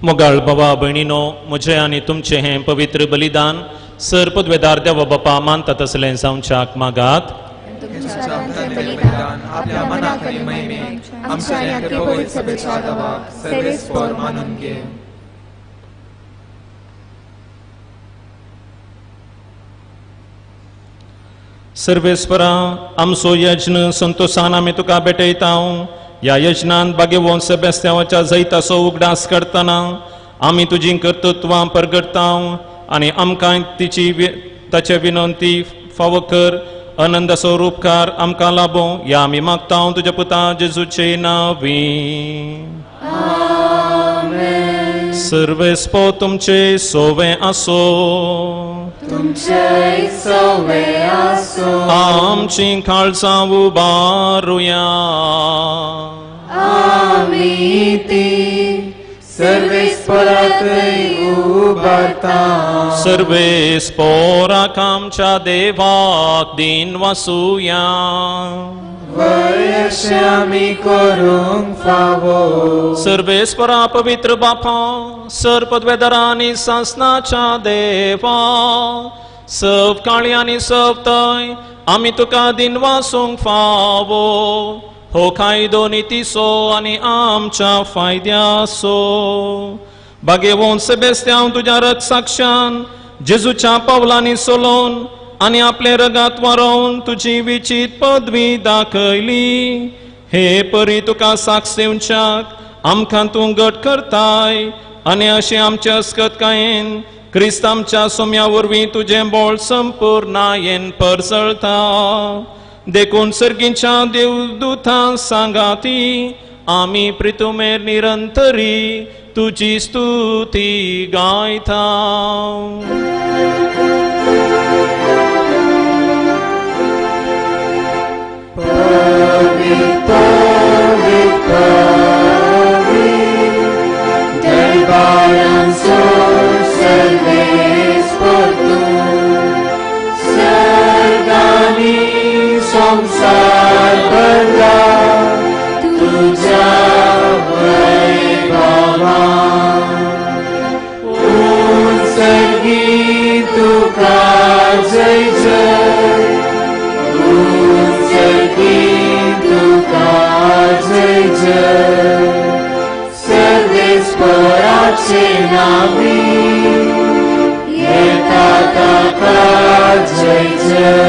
मोगाळ बाबा भयणीनो, म्हजें आनी तुमचें हें पवित्र बलिदान सर पदवेदार देव बापा मानता तसलें जावच्याक मागात. सर्वेस्परा आमचो यज्ञ संतोशान आमी तुका भेटयता. ह्या यज्ञान बागेवन सेबेस्त्यांवाच्या जैताचो उगडास करतना आमी तुजी कर्तृत्वां परगटता आनी आमकां तिची ताचे विनंती फावो कर. आनंदाचो रूपकार आमकां लाबो ह्या आमी मागता तुज्या पुता जेजूचे नांवी. सर्वेस्पो तुमचे सोवे आसो. तुमचे सोवे आसो. आमची काळजां उबारुया. आमी ती सर्वेस्पराकय उबारता. सर्वेस्पोराक आमच्या देवाक दिन वासुया. वयशे आमी करूंक फावो. सर्वेस्परा पवित्र बापा सर पदवेदारा आनी सासनाच्या देवा सव काळी आनी सव थंय आमी तुका दिन वासूंक फावो. हो कायदो नितीचो आनी आमच्या फायद्याचो. बागेवन सेबेस्त्यांव तुज्या रथ साक्षान जेजूच्या पावलांनी सोलोवन आनी आपले रगात वारोवन तुजी विचीत पदवी दाखयली. हे परी तुका साक्ष दिवच्याक आमकां तूं घट करताय आनी अशें आमचे अस्कतकायेन क्रिस्त आमच्या सोम्या वरवीं तुजें बळ संपूर्णायेन परजळता. देखून सर्गीच्या देवदूतां सांगाती आमी प्रितुमेर निरंतरी तुजी स्तुती गायता. पवी पवी पवी दरबारांचो सर्वेस्पर तूं सर्गांनी संवसार भरला तुज्या वैभवान. उत्सर्गी तुका जय जय उत्सर्गी तुका जय जय. सर्वेस्पराचे नावी येता ताका जय जय.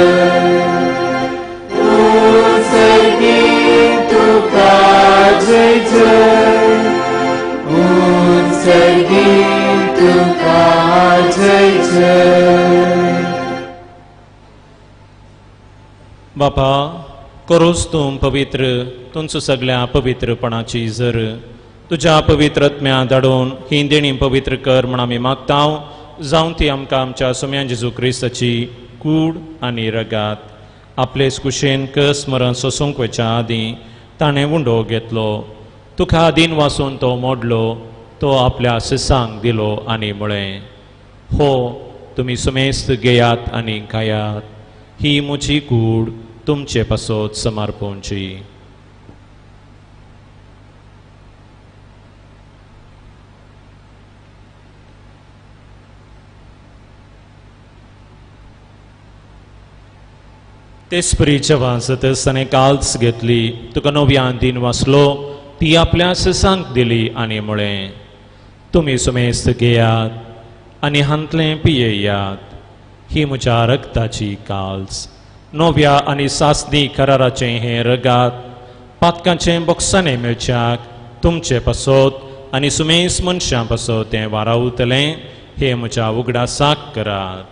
उत्सर्गी तुका जय जय उत्सर्गी तुका जय जय. बापा करोस तूं पवित्र तुमचो सगळ्या पवित्रपणाची जर तुज्या पवित्र आत्म्या धाडून ही देणी पवित्र कर म्हण आमी मागता. जावन ती आमकां आमच्या सोम्या जेजू क्रिस्ताची कूड आनी रगात आपलेच कुशेन कस मरण सोसूंक वयच्या आदीं ताणें उंडो घेतलो. तुका दीन वासून तो मोडलो, तो आपल्या सिसांक दिलो आनी म्हळें, हो तुमी सुमेस्त घेयात आनी खायात, ही म्हजी कूड तुमचे पासत समर्पणची. तेचपरी जेवा जातच ताणें काल्स घेतली, तुका नव्यान दिन वाचलो, ती आपल्या सिसांक दिली आनी म्हळें, तुमी सुमेस्त घेयात आनी हांतलें पियेयात, ही म्हज्या रगताची काल्स, नव्या आनी सासणी कराराचें हें रगात पातकांचें बोक्साणें मेळच्याक तुमचे पासत आनी सुमेस मनशां पासत तें वारावतलें, हें म्हज्या उगडासाक करात.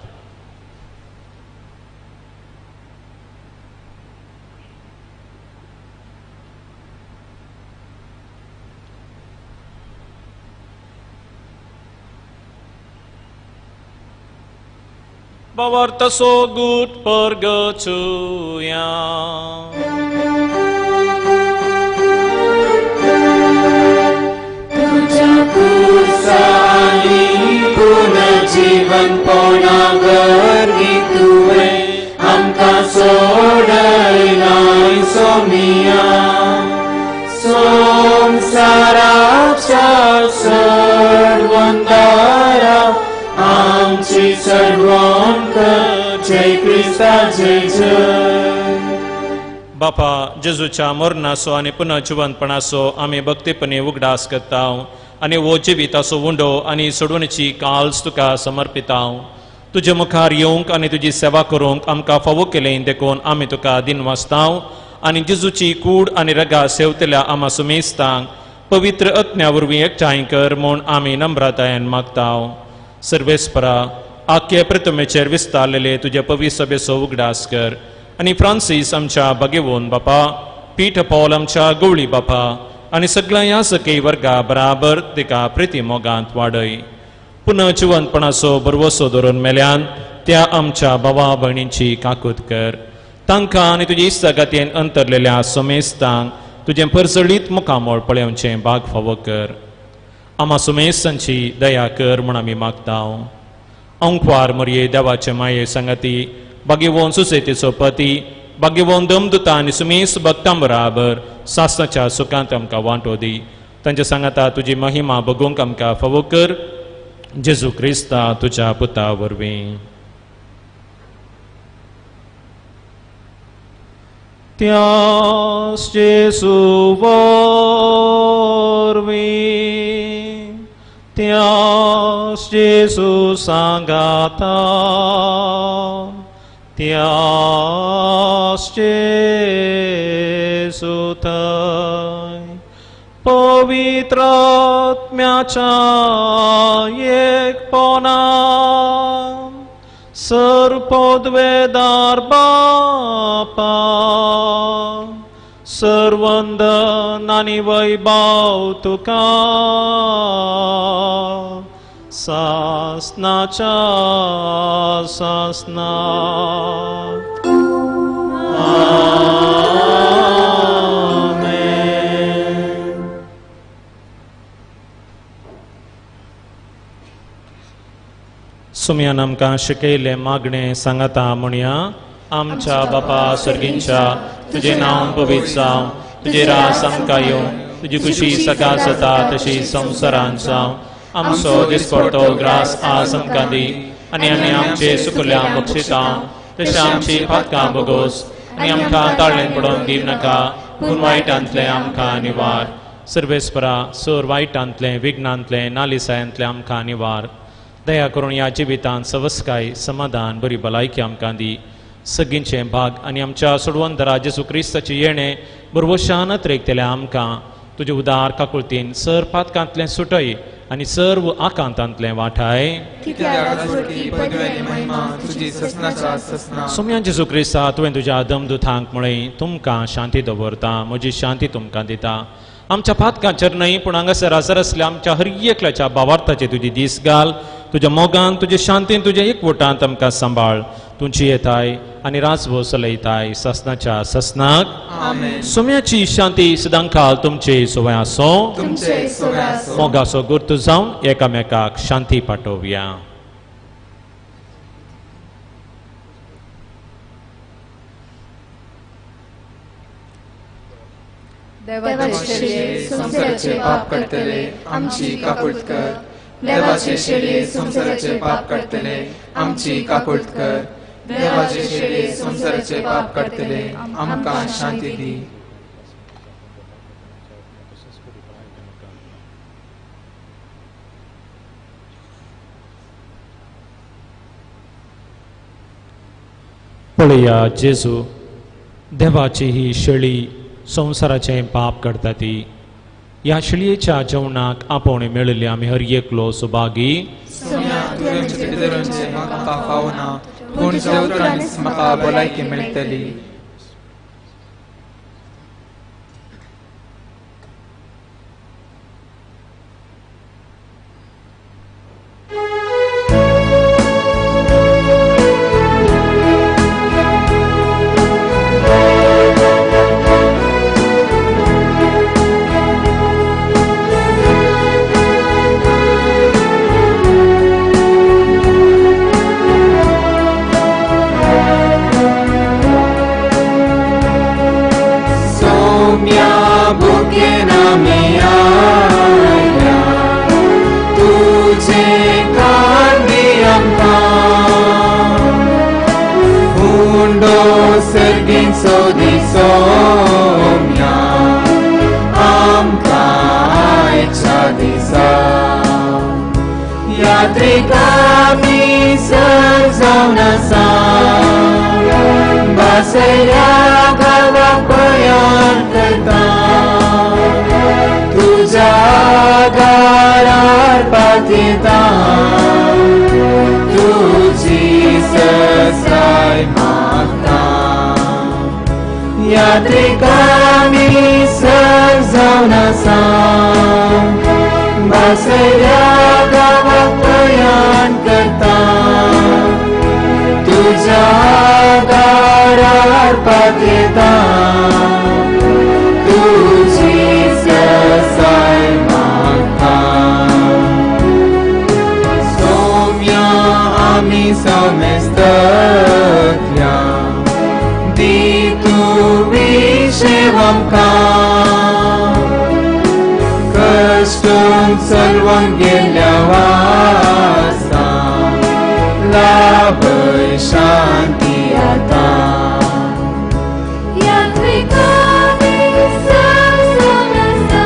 बावार्थ सोगूट परगचुया. तुझ्या कुसानी पुनर्जीवनपणा वरवीं तुवें आमकां सोडयलाय सोमिया. संवसाराच्या सर्वंदारा आमची सर्वोन कर, जय क्रिस्ता जय जय. बापा जेजूच्या मरणाचो आनी पुनर्जिवंतपणाचो आमी भक्तीपणी उगडास करता आनी हो जिविताचो उंडो आनी सोडवणेची काल्स तुका समर्पिता. तुजे मुखार येवंक आनी तुजी सेवा करूंक आमकां फावो केलें देखून आमी तुका दिनवासताव आनी जेजूची कूड आनी रगा सेवतल्या आमा सुमेस्तांक पवित्र आत्म्या वरवीं एकठांय कर म्हूण आमी नम्रतायेन मागताव. सर्वेस्परा आख्खे प्रतिमेचेर विस्तारलेले तुजे पवित्र सभेचो उगडास कर आनी फ्रांसीस आमच्या बागेवन बापा, पीठ पॉल आमच्या गवळी बापा आनी सगळ्या ह्या सकय वर्गा बराबर तिका प्रिती मोगांत वाडय. पुनः जिवंतपणाचो बरवसो धरून मेल्यान त्या आमच्या भावा भयणींची काकूत कर. तांकां आनी तुजे इश्टागतीन अंतरलेल्या समेस्तांक तुजें परजळीत मुखामळ पळोवचें भाग फावो कर. आमा सुमेस्तांची दया कर म्हूण आमी मागता. अंकवार मरये देवाचे माये सांगाती बागेवन सुसेतीचो पती बागेवन दमदुता आनी सुमेस भक्तां बराबर सासणाच्या सुखांत आमकां वांटो दी. तांच्या सांगाता तुजी महिमा बगूंक आमकां फावो कर. जेजू क्रिस्ता तुज्या पुता वरवीं. त्यास जेजू वरवीं, त्यास जेजू सांगाता, त्यास जेजू थंय पवित्र आत्म्याच्या एकपणान सर्वपदवेदार बापा सर्वंदन आनी वैभव तुका सासनाच्या सासना. सुमयान आमकां शिकयलें मागणें सांगाता म्हणया. आमच्या बापा सर्गींच्या, तुजें नांव पवित्र जावं, तुजें रास आमकां येवं, तुजी खुशी सकाळ जाता तशी संवसारांत जावं. आमचो दिसपडतो ग्रास आज आमकां दी आनी आमी आमचे सुकुल्या बक्षिता तशें आमची पातकां बगोस आनी आमकां ताळ्ळें पडोवन दिव नाका, पूण वायटांतलें आमकां निवार. सर्वेस्परा सोर वायटांतलें विघ्नांतलें नालिसायांतलें आमकां निवार. दया करून ह्या जिवितांत सवस्काय समाधान बरी भलायकी आमकां दी. सगळींचें भाग आनी आमच्या सोडवंतरा जेजू क्रिस्ताचें येणें बरवशान अत्रेकतल्या आमकां तुजे उदार काकुळतीन सर पातकांतलें सुटय आनी सर्व आकांतांतलें वाठाय. सोम्या जेजू क्रिस्ता तुवें तुज्या दमदुतांक म्हळें तुमकां शांती दवरता, म्हजी शांती तुमकां दिता. आमच्या पातकांचेर न्हय पूण हांगासर हजर आसल्या आमच्या हर एकल्याच्या भावार्थाचे तुजी दीस घाल. तुज्या मोगान तुज्या शांतीन तुज्या एकवटांत आमकां सांबाळ. तुमची येताय आनी राजभो चलयताय ससनाच्या ससनाक. सोम्याची शांती सदांकाल तुमचे सोवे आसो. मोगाचो गुर्तू जावन एकामेकाक शांती पाठोवया. देवाचे शेळये संवसाराचे पाप काडटले आमची काकूट कर. देवाचे शेळये संवसाराचे पाप काडटले आमची काकूट कर. देवाचे शेळये संवसाराचे पाप काडटले आमकां शांती दी. पळया जेजू देवाची ही शेळी संवसाराचें पाप करता ती. ह्या शेळयेच्या जेवणाक आपोवणें मेळिल्लें आमी हर एकलो सुभागी. पूण तुज्या उतरांनीच म्हाका भलायकी मेळटली. सर जावन आसा बासयल्या गांवाक प्रयाण करता तुज्या दारार पातयेता तुजी ससाय मागता यात्रिकांनी सर जावन आसा बासयल्या गांवाक प्रयाण करता तुज्या दारार पातयेता तुजी ससाय मागता सौम्या आमी समेस्तल्या दी तूं विशेव आमकां कश्टून सर्वांक गेल्ल्या वासा लाभय शांती आतां यात्रिकांनी सर जावन आसा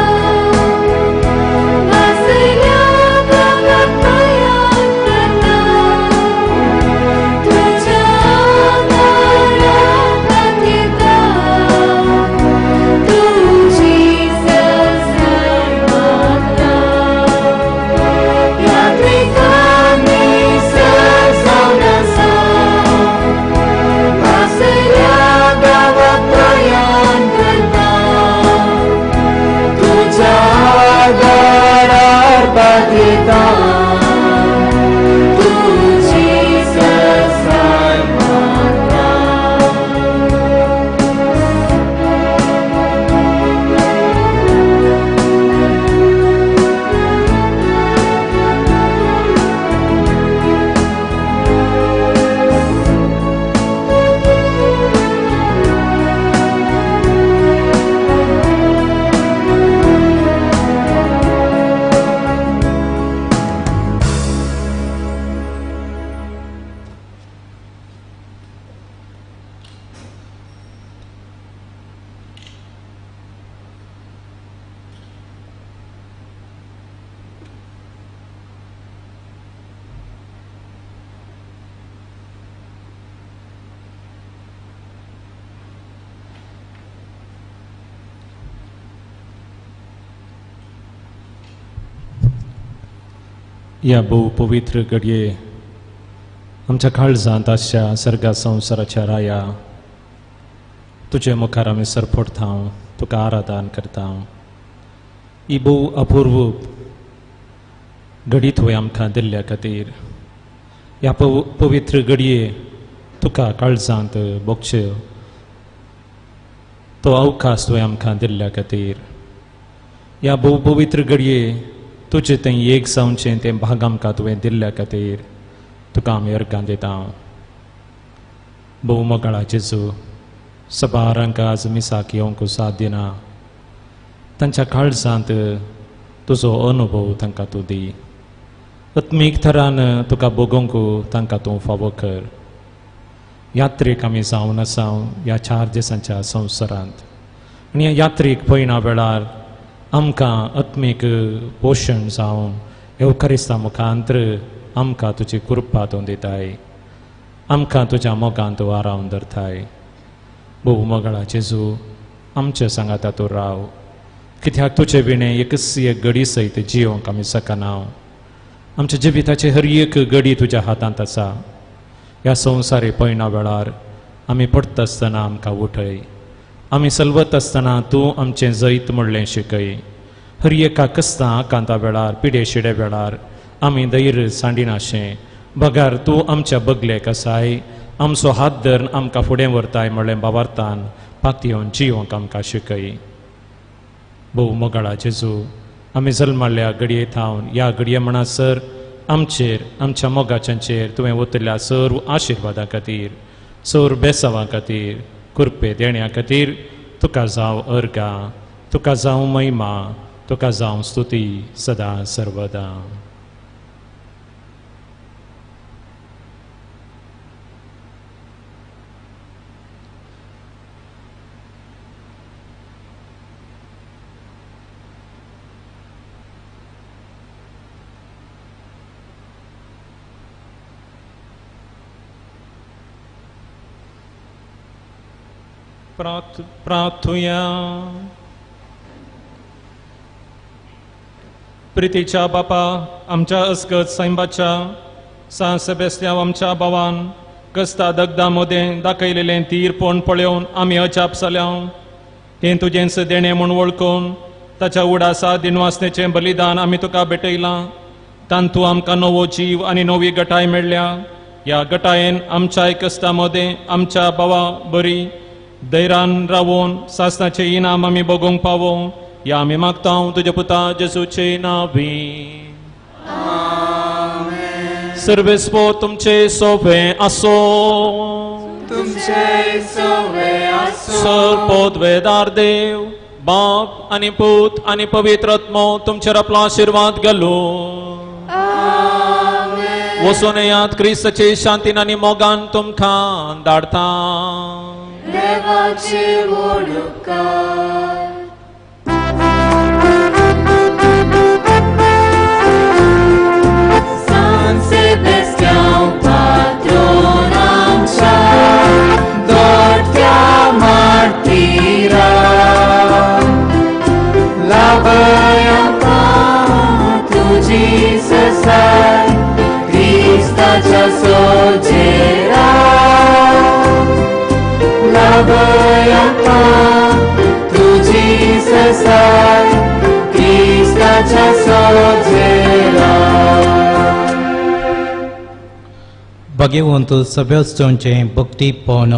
बासयल्या गांवाक प्रयाण करता तुज्या दारार पातयेता तुजी ससाय मागता यात्रिकांनी सर जावन आसा बासयल्या गांवाक प्रयाण करता तुज्या दारार पातयेता तुजी ससाय मागता. ह्या भोव पवित्र घडये आमच्या काळजांत आसच्या सर्गा संवसाराच्या राया तुजे मुखार आमी सरपडटा तुका आराधन करता. ही भोव अपूर्व घडी तुवें आमकां दिल्ल्या खातीर ह्या पवित्र घडये तुका काळजांत भोगचे तो अवकाश तुवें आमकां दिल्ल्या खातीर ह्या भोव पवित्र घडये तुजें तें एक जावचें तें भाग आमकां तुवें दिल्ल्या खातीर तुका आमी अर्गां दिता. भोव मोगाळा जेजू सबारांक आज मिसाक येवंक साथ दिना तांच्या काळजांत तुजो अनुभव तांकां तूं दी. आत्मीक थरान तुका भोगोवंक तांकां तूं फावो कर. यात्रीक आमी जावन आसा ह्या 4 दिसांच्या संवसारांत आनी ह्या यात्रीक पयणा वेळार आमकां आत्मीक पोशण जावन येवकारिस्ता मुखांत्र आमकां तुजी कृपा तूं दिताय आमकां तुज्या मोगान तूं आरावन धरताय. भोव मोगाळा जेजू आमच्या सांगाता तूं राव कित्याक तुजे विणें एकच एक घडी सयत जियोंक आमी शकना. आमच्या जिविताची हर एक घडी तुज्या हातांत आसा. ह्या संवसारी पयणा वेळार आमी पडटा आसतना आमकां उठय आमी सलवत आसतना तूं आमचें जैत म्हणलें शिकय. हर एका कस्तां आकांता वेळार पिडे शिडे वेळार आमी धैर्य सांडिनाशें बगार तूं आमच्या बगलेक आसाय आमचो हात धरून आमकां फुडें व्हरताय म्हणलें बाबार्थान पातयेवन जियोंक आमकां शिकय. भोव मोगाळा जेजू आमी जल्माल्या घडये थावन ह्या घडये म्हणसर आमचेर आमच्या मोगाच्यांचेर तुवें ओतल्या सर्व आशिर्वादां खातीर सर्व बेसावां खातीर कृपे देण्या खातीर तुका जावं अर्गां तुका जावं महिमा तुका जावं स्तुती सदा सर्वदा. प्रार्थुया. प्रितीच्या बापा, आमच्या अस्कत सायबाच्या सान सेबेस्त्यांव आमच्या भावान कस्ता दगदा मदें दाखयलेलें धीरपण पळोवन आमी अजाप जाल्या. हें तुजेंच देणें म्हूण वळखून ताच्या उडासा दिनवासनेचें बलिदान आमी तुका भेटयलां. तांतू आमकां नवो जीव आनी नवी गटाय मेळ्ळ्या. ह्या गटायेन आमच्या कस्ता मदें आमच्या भावा बरी धैर्यान रावोन सासणाचें इनाम आमी भोगोवंक पावो. ह्या आमी मागता तुज्या पुता जेजूचे नांवी. सर्वेस्पो तुमचे सोवे आसो. तुमचे सोवे आसो. सर पदवेदार देव बाप आनी पूत आनी पवित्र आत्मो तुमचेर आपलो आशिर्वाद घालूं. वचून येयात क्रिस्ताचे शांतीन आनी मोगान तुमकां धाडटा. देवाचे व्हड उपकार. San Sebastian patron आमच्या दोट्या मार्टिरा लाभय आमकां तुजी ससाय क्रिस्ताच्या सोजेरा. लाभय आमकां तुजी ससाय क्रिस्ताच्या सोजेरा. भगवंत सभ्यस्तोंचें भक्तीपण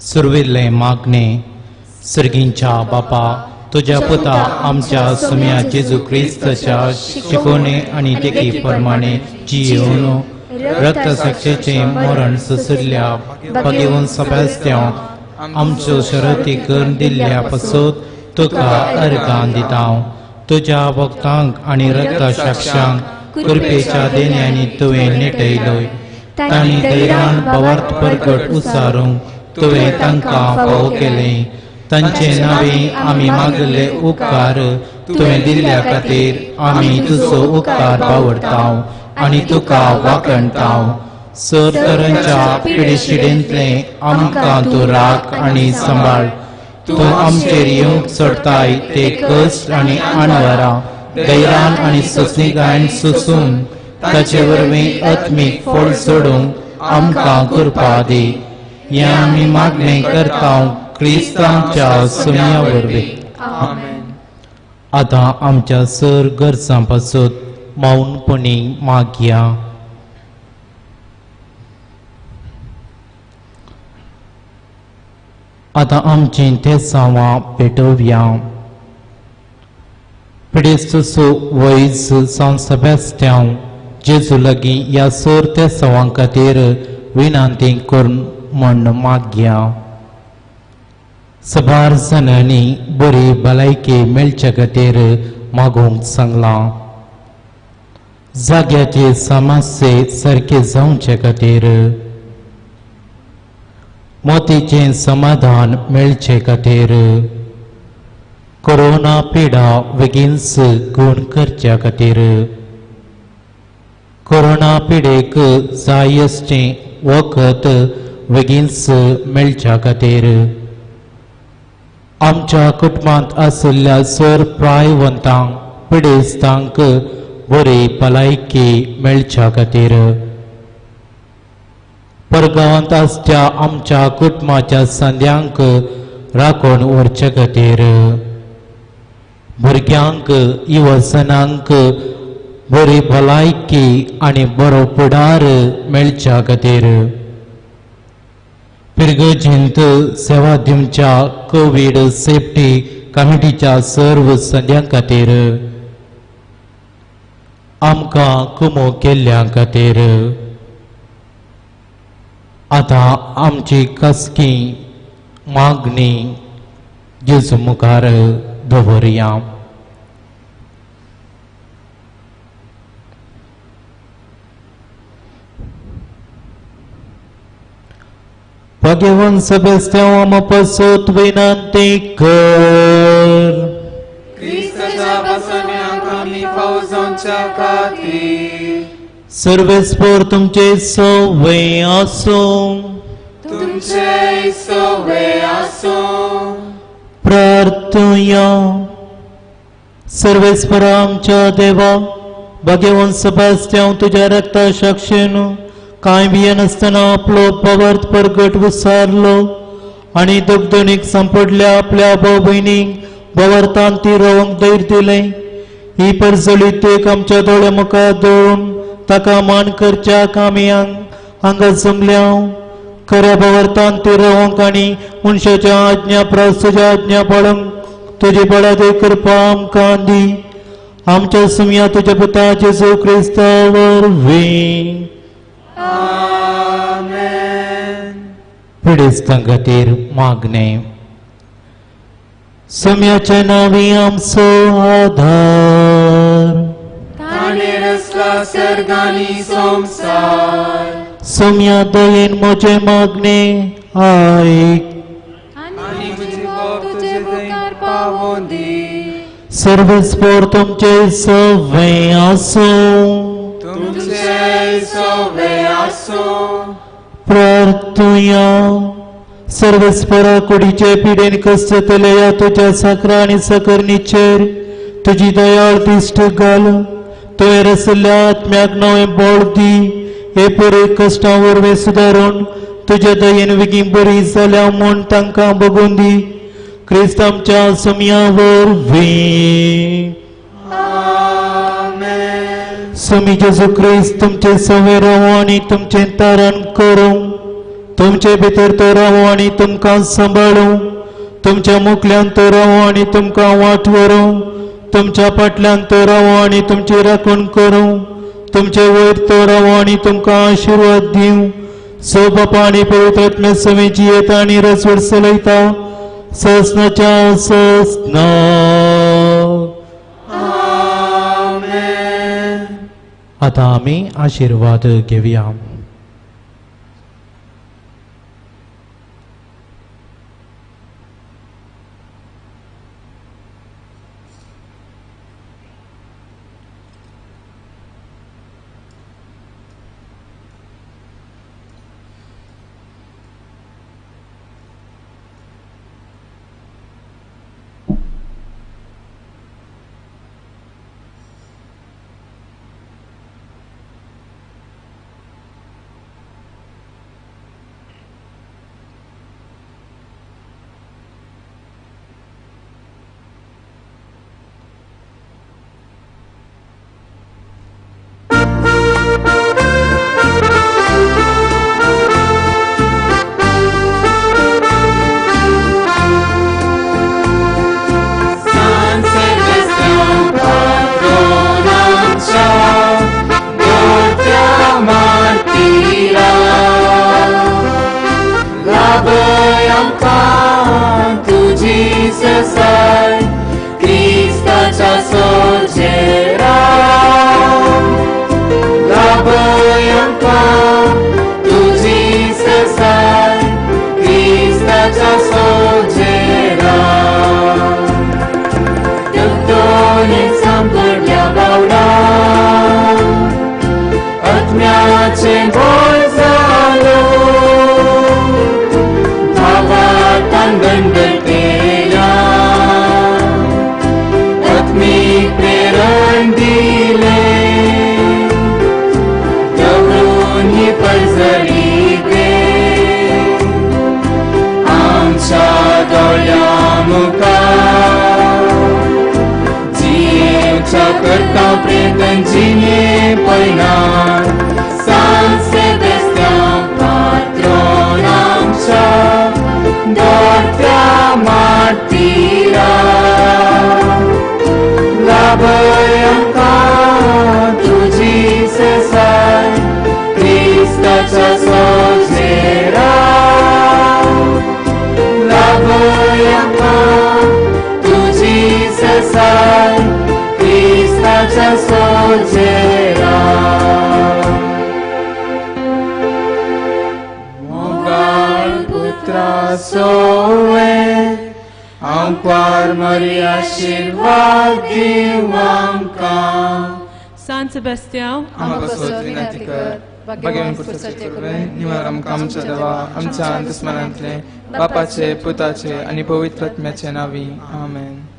सुरविल्लें मागणें. सर्गींच्या बापा, तुज्या पुता आमच्या सुम्या जेजू क्रिस्ताच्या शिकोवणे आनी देखी प्रमाणे जियोवन रक्तसाक्षेचें मरण सोंशिल्ल्या भगवंत सभ्यस्त्यांक आमच्यो शरती करून दिल्ल्या पासत तुका अर्गां दिता. तुज्या भक्तांक आनी रक्तसाक्षांक कृपेच्या देण्यांनी तुवें नेटयलोय. तांणी धैर्यान भावार्थ परगट उसारूंक तुवें तांकां फावो केलें. तांचे नांवे आमी मागले उपकार तुवें दिल्ल्या खातीर आमी तुजो उपकार बावडता आनी तुका वाखणता. सर तरांच्या पिडेशिडेंतलें आमकां तूं राख आनी सांबाळ. तूं आमचेर येवंक सोडताय ते कश्ट आनी अणवरां धैर्यान आनी सोंसणीकायेन सोंसून ताचे वरवीं आत्मीक फळ सोडूंक आमकां कृपा दी. हें आमी मागणें करता क्रिस्तांच्या सुम्या वरवीं. आतां आमच्या सर गरजां पासत मौनपणी मागया. आतां आमचीं तेसांवां पेटोवया. पिडेस्तसो वैज सान सेबेस्त्यांव जेजू लागीं ह्या सर तेसांवां खातीर विनंती करून म्हण मागया. सबार जाणांनी बरी भलायकी मेळचे खातीर मागूंक सांगलां. जाग्याचे समस्ये सारके जावचे खातीर, मोतीचें समाधान मेळचे खातीर, कोरोना पिडा बेगीनच गूण करच्या खातीर, कोरोना पिडेक जाय आसचें वखद बेगीनच मेळच्या खातीर, आमच्या कुटुंबांत आशिल्ल्या सर प्रायवंतांक पिडेस्तांक बरी भलायकी मेळच्या खातीर, परगांवांत आसच्या आमच्या कुटुंबाच्या संद्यांक राखून व्हरचे खातीर, भुरग्यांक युवजनांक बरी भलायकी आनी बरो फुडार मेळच्या खातीर, पिरगर्जींत सेवा दिवच्या कोवीड सेफ्टी कमिटीच्या सर्व संद्यां खातीर, आमकां कुमो केल्ल्या खातीर. आतां आमची खासगी मागणी जेजू मुखार दवरया. भगवान सेबेस्त्यांव आमकां पासत विनंती कर. क्रिस्ताच्या बसण्यांक आमी फावो जावच्या खातीर सर्वेस्पर तुमचे सवे आसूं. तुमचे तुमचे सवे आसूं. प्रार्थुया. सर्वेस्परा आमच्या देवा, भाग्यवंत सेबास्त्यांव तुज्या रक्ता साक्षीन कांय भियेनासतना आपलो पवर्त परगट विसारलो आनी दगदणीक सांपडल्या आपल्या भाव भयणीक भवार्थान ती रावंक धैर्य दिलें. ही परजळीत देख आमच्या दोळ्या मुखार दवरून ताका मान करच्याक आमी हांगा जमल्या. खऱ्या भवार्थान ती रावंक आनी मनशाच्या आज्ञा प्रास तुज्या आज्ञा पाळूंक तुजी बळादे करपा आमकां दी. आमच्या सुमया तुज्या पुता जेजू क्रिस्ता वरवीं. आमेन. पिडेस्तां खातीर मागणें. सुम्याच्या नांवी आमचो आधार, ताणें रचला सर्ग आनी संवसार. सुम्या दयेन म्हजें मागणें आयक आनी जिवो तुजे मुखार पावोवं दी. सर्वेस्पर तुमचे सवे आसूं. तुमचे सवे आसूं. प्रार्थुया. सर्वेस्परा कुडीचे पिडेन कसतले ह्या तुज्या साकरा आनी सकरणीचेर तुजी दयाळ दिश्ट घाल. तुवें रसल्या आत्म्याक नवें बळ दी. हे परे कश्टां वरवीं सुदारून तुज्या दयेन वेगीं बरी जाल्या म्हूण तांकां बगून दी. क्रिस्त आमच्या सुमया वरवीं. आमेन. स्वामी जेजू क्रिस्त तुमचे सवे रावो आनी तुमचें तारण करूं. तुमचे भितर तो रावो आनी तुमकां सांबाळूं. तुमच्या मुखल्यान तो रावो आनी तुमकां वाट व्हरूं. तुमच्या फाटल्यान तो रावो आनी तुमची राखण करूं. तुमचे वयर तो रावो आनी तुमकां आशिर्वाद दिवं. सो बापा आनी पवित्र आत्म्या सवें जियेता आनी रसवड चलयता ससनाच्या ससना. आमेन. आतां आमी आशिर्वाद घेवया. San Sebastián, patrón आमच्या, दोरत्या मार्तीरा. लाभय आमकां तुजी ससाय, क्रिस्ताच्या सोजेरा. लाभय आमकां तुजी ससाय, क्रिस्ताच्या सोजेरा. दगदणीक सांपडल्या बावडा, आत्म्याचें बळ जालो. भावार्थान दंडतेल्या, आत्मीक प्रेरण दिलें. दवरून ही परजळी देख आमच्या दोळ्यां मुखार. जियेवच्या करता प्रेतन जिणे पयणार. सान सेबेस्त्यांव पात्रोन आमच्या, दोरत्या मार्तीरा. लाभय आमकां तुजी ससाय, क्रिस्ताच्या सोजेरा. लाभय आमकां तुजी ससाय, क्रिस्ताच्या सोजेरा. मोगाळ पुत्रा सोवे, आंकवार मरी आशिर्वाद दिवं आमकां. San Sebastián, आमकां पासत विनंती कर. भाग्यवान पुरसाचे कुर्बे निवार आमकां आमच्या देवा आमच्या दुस्मनांतले बापाचे पुताचे आनी पवित्र आत्म्याचे नांवी आमेन.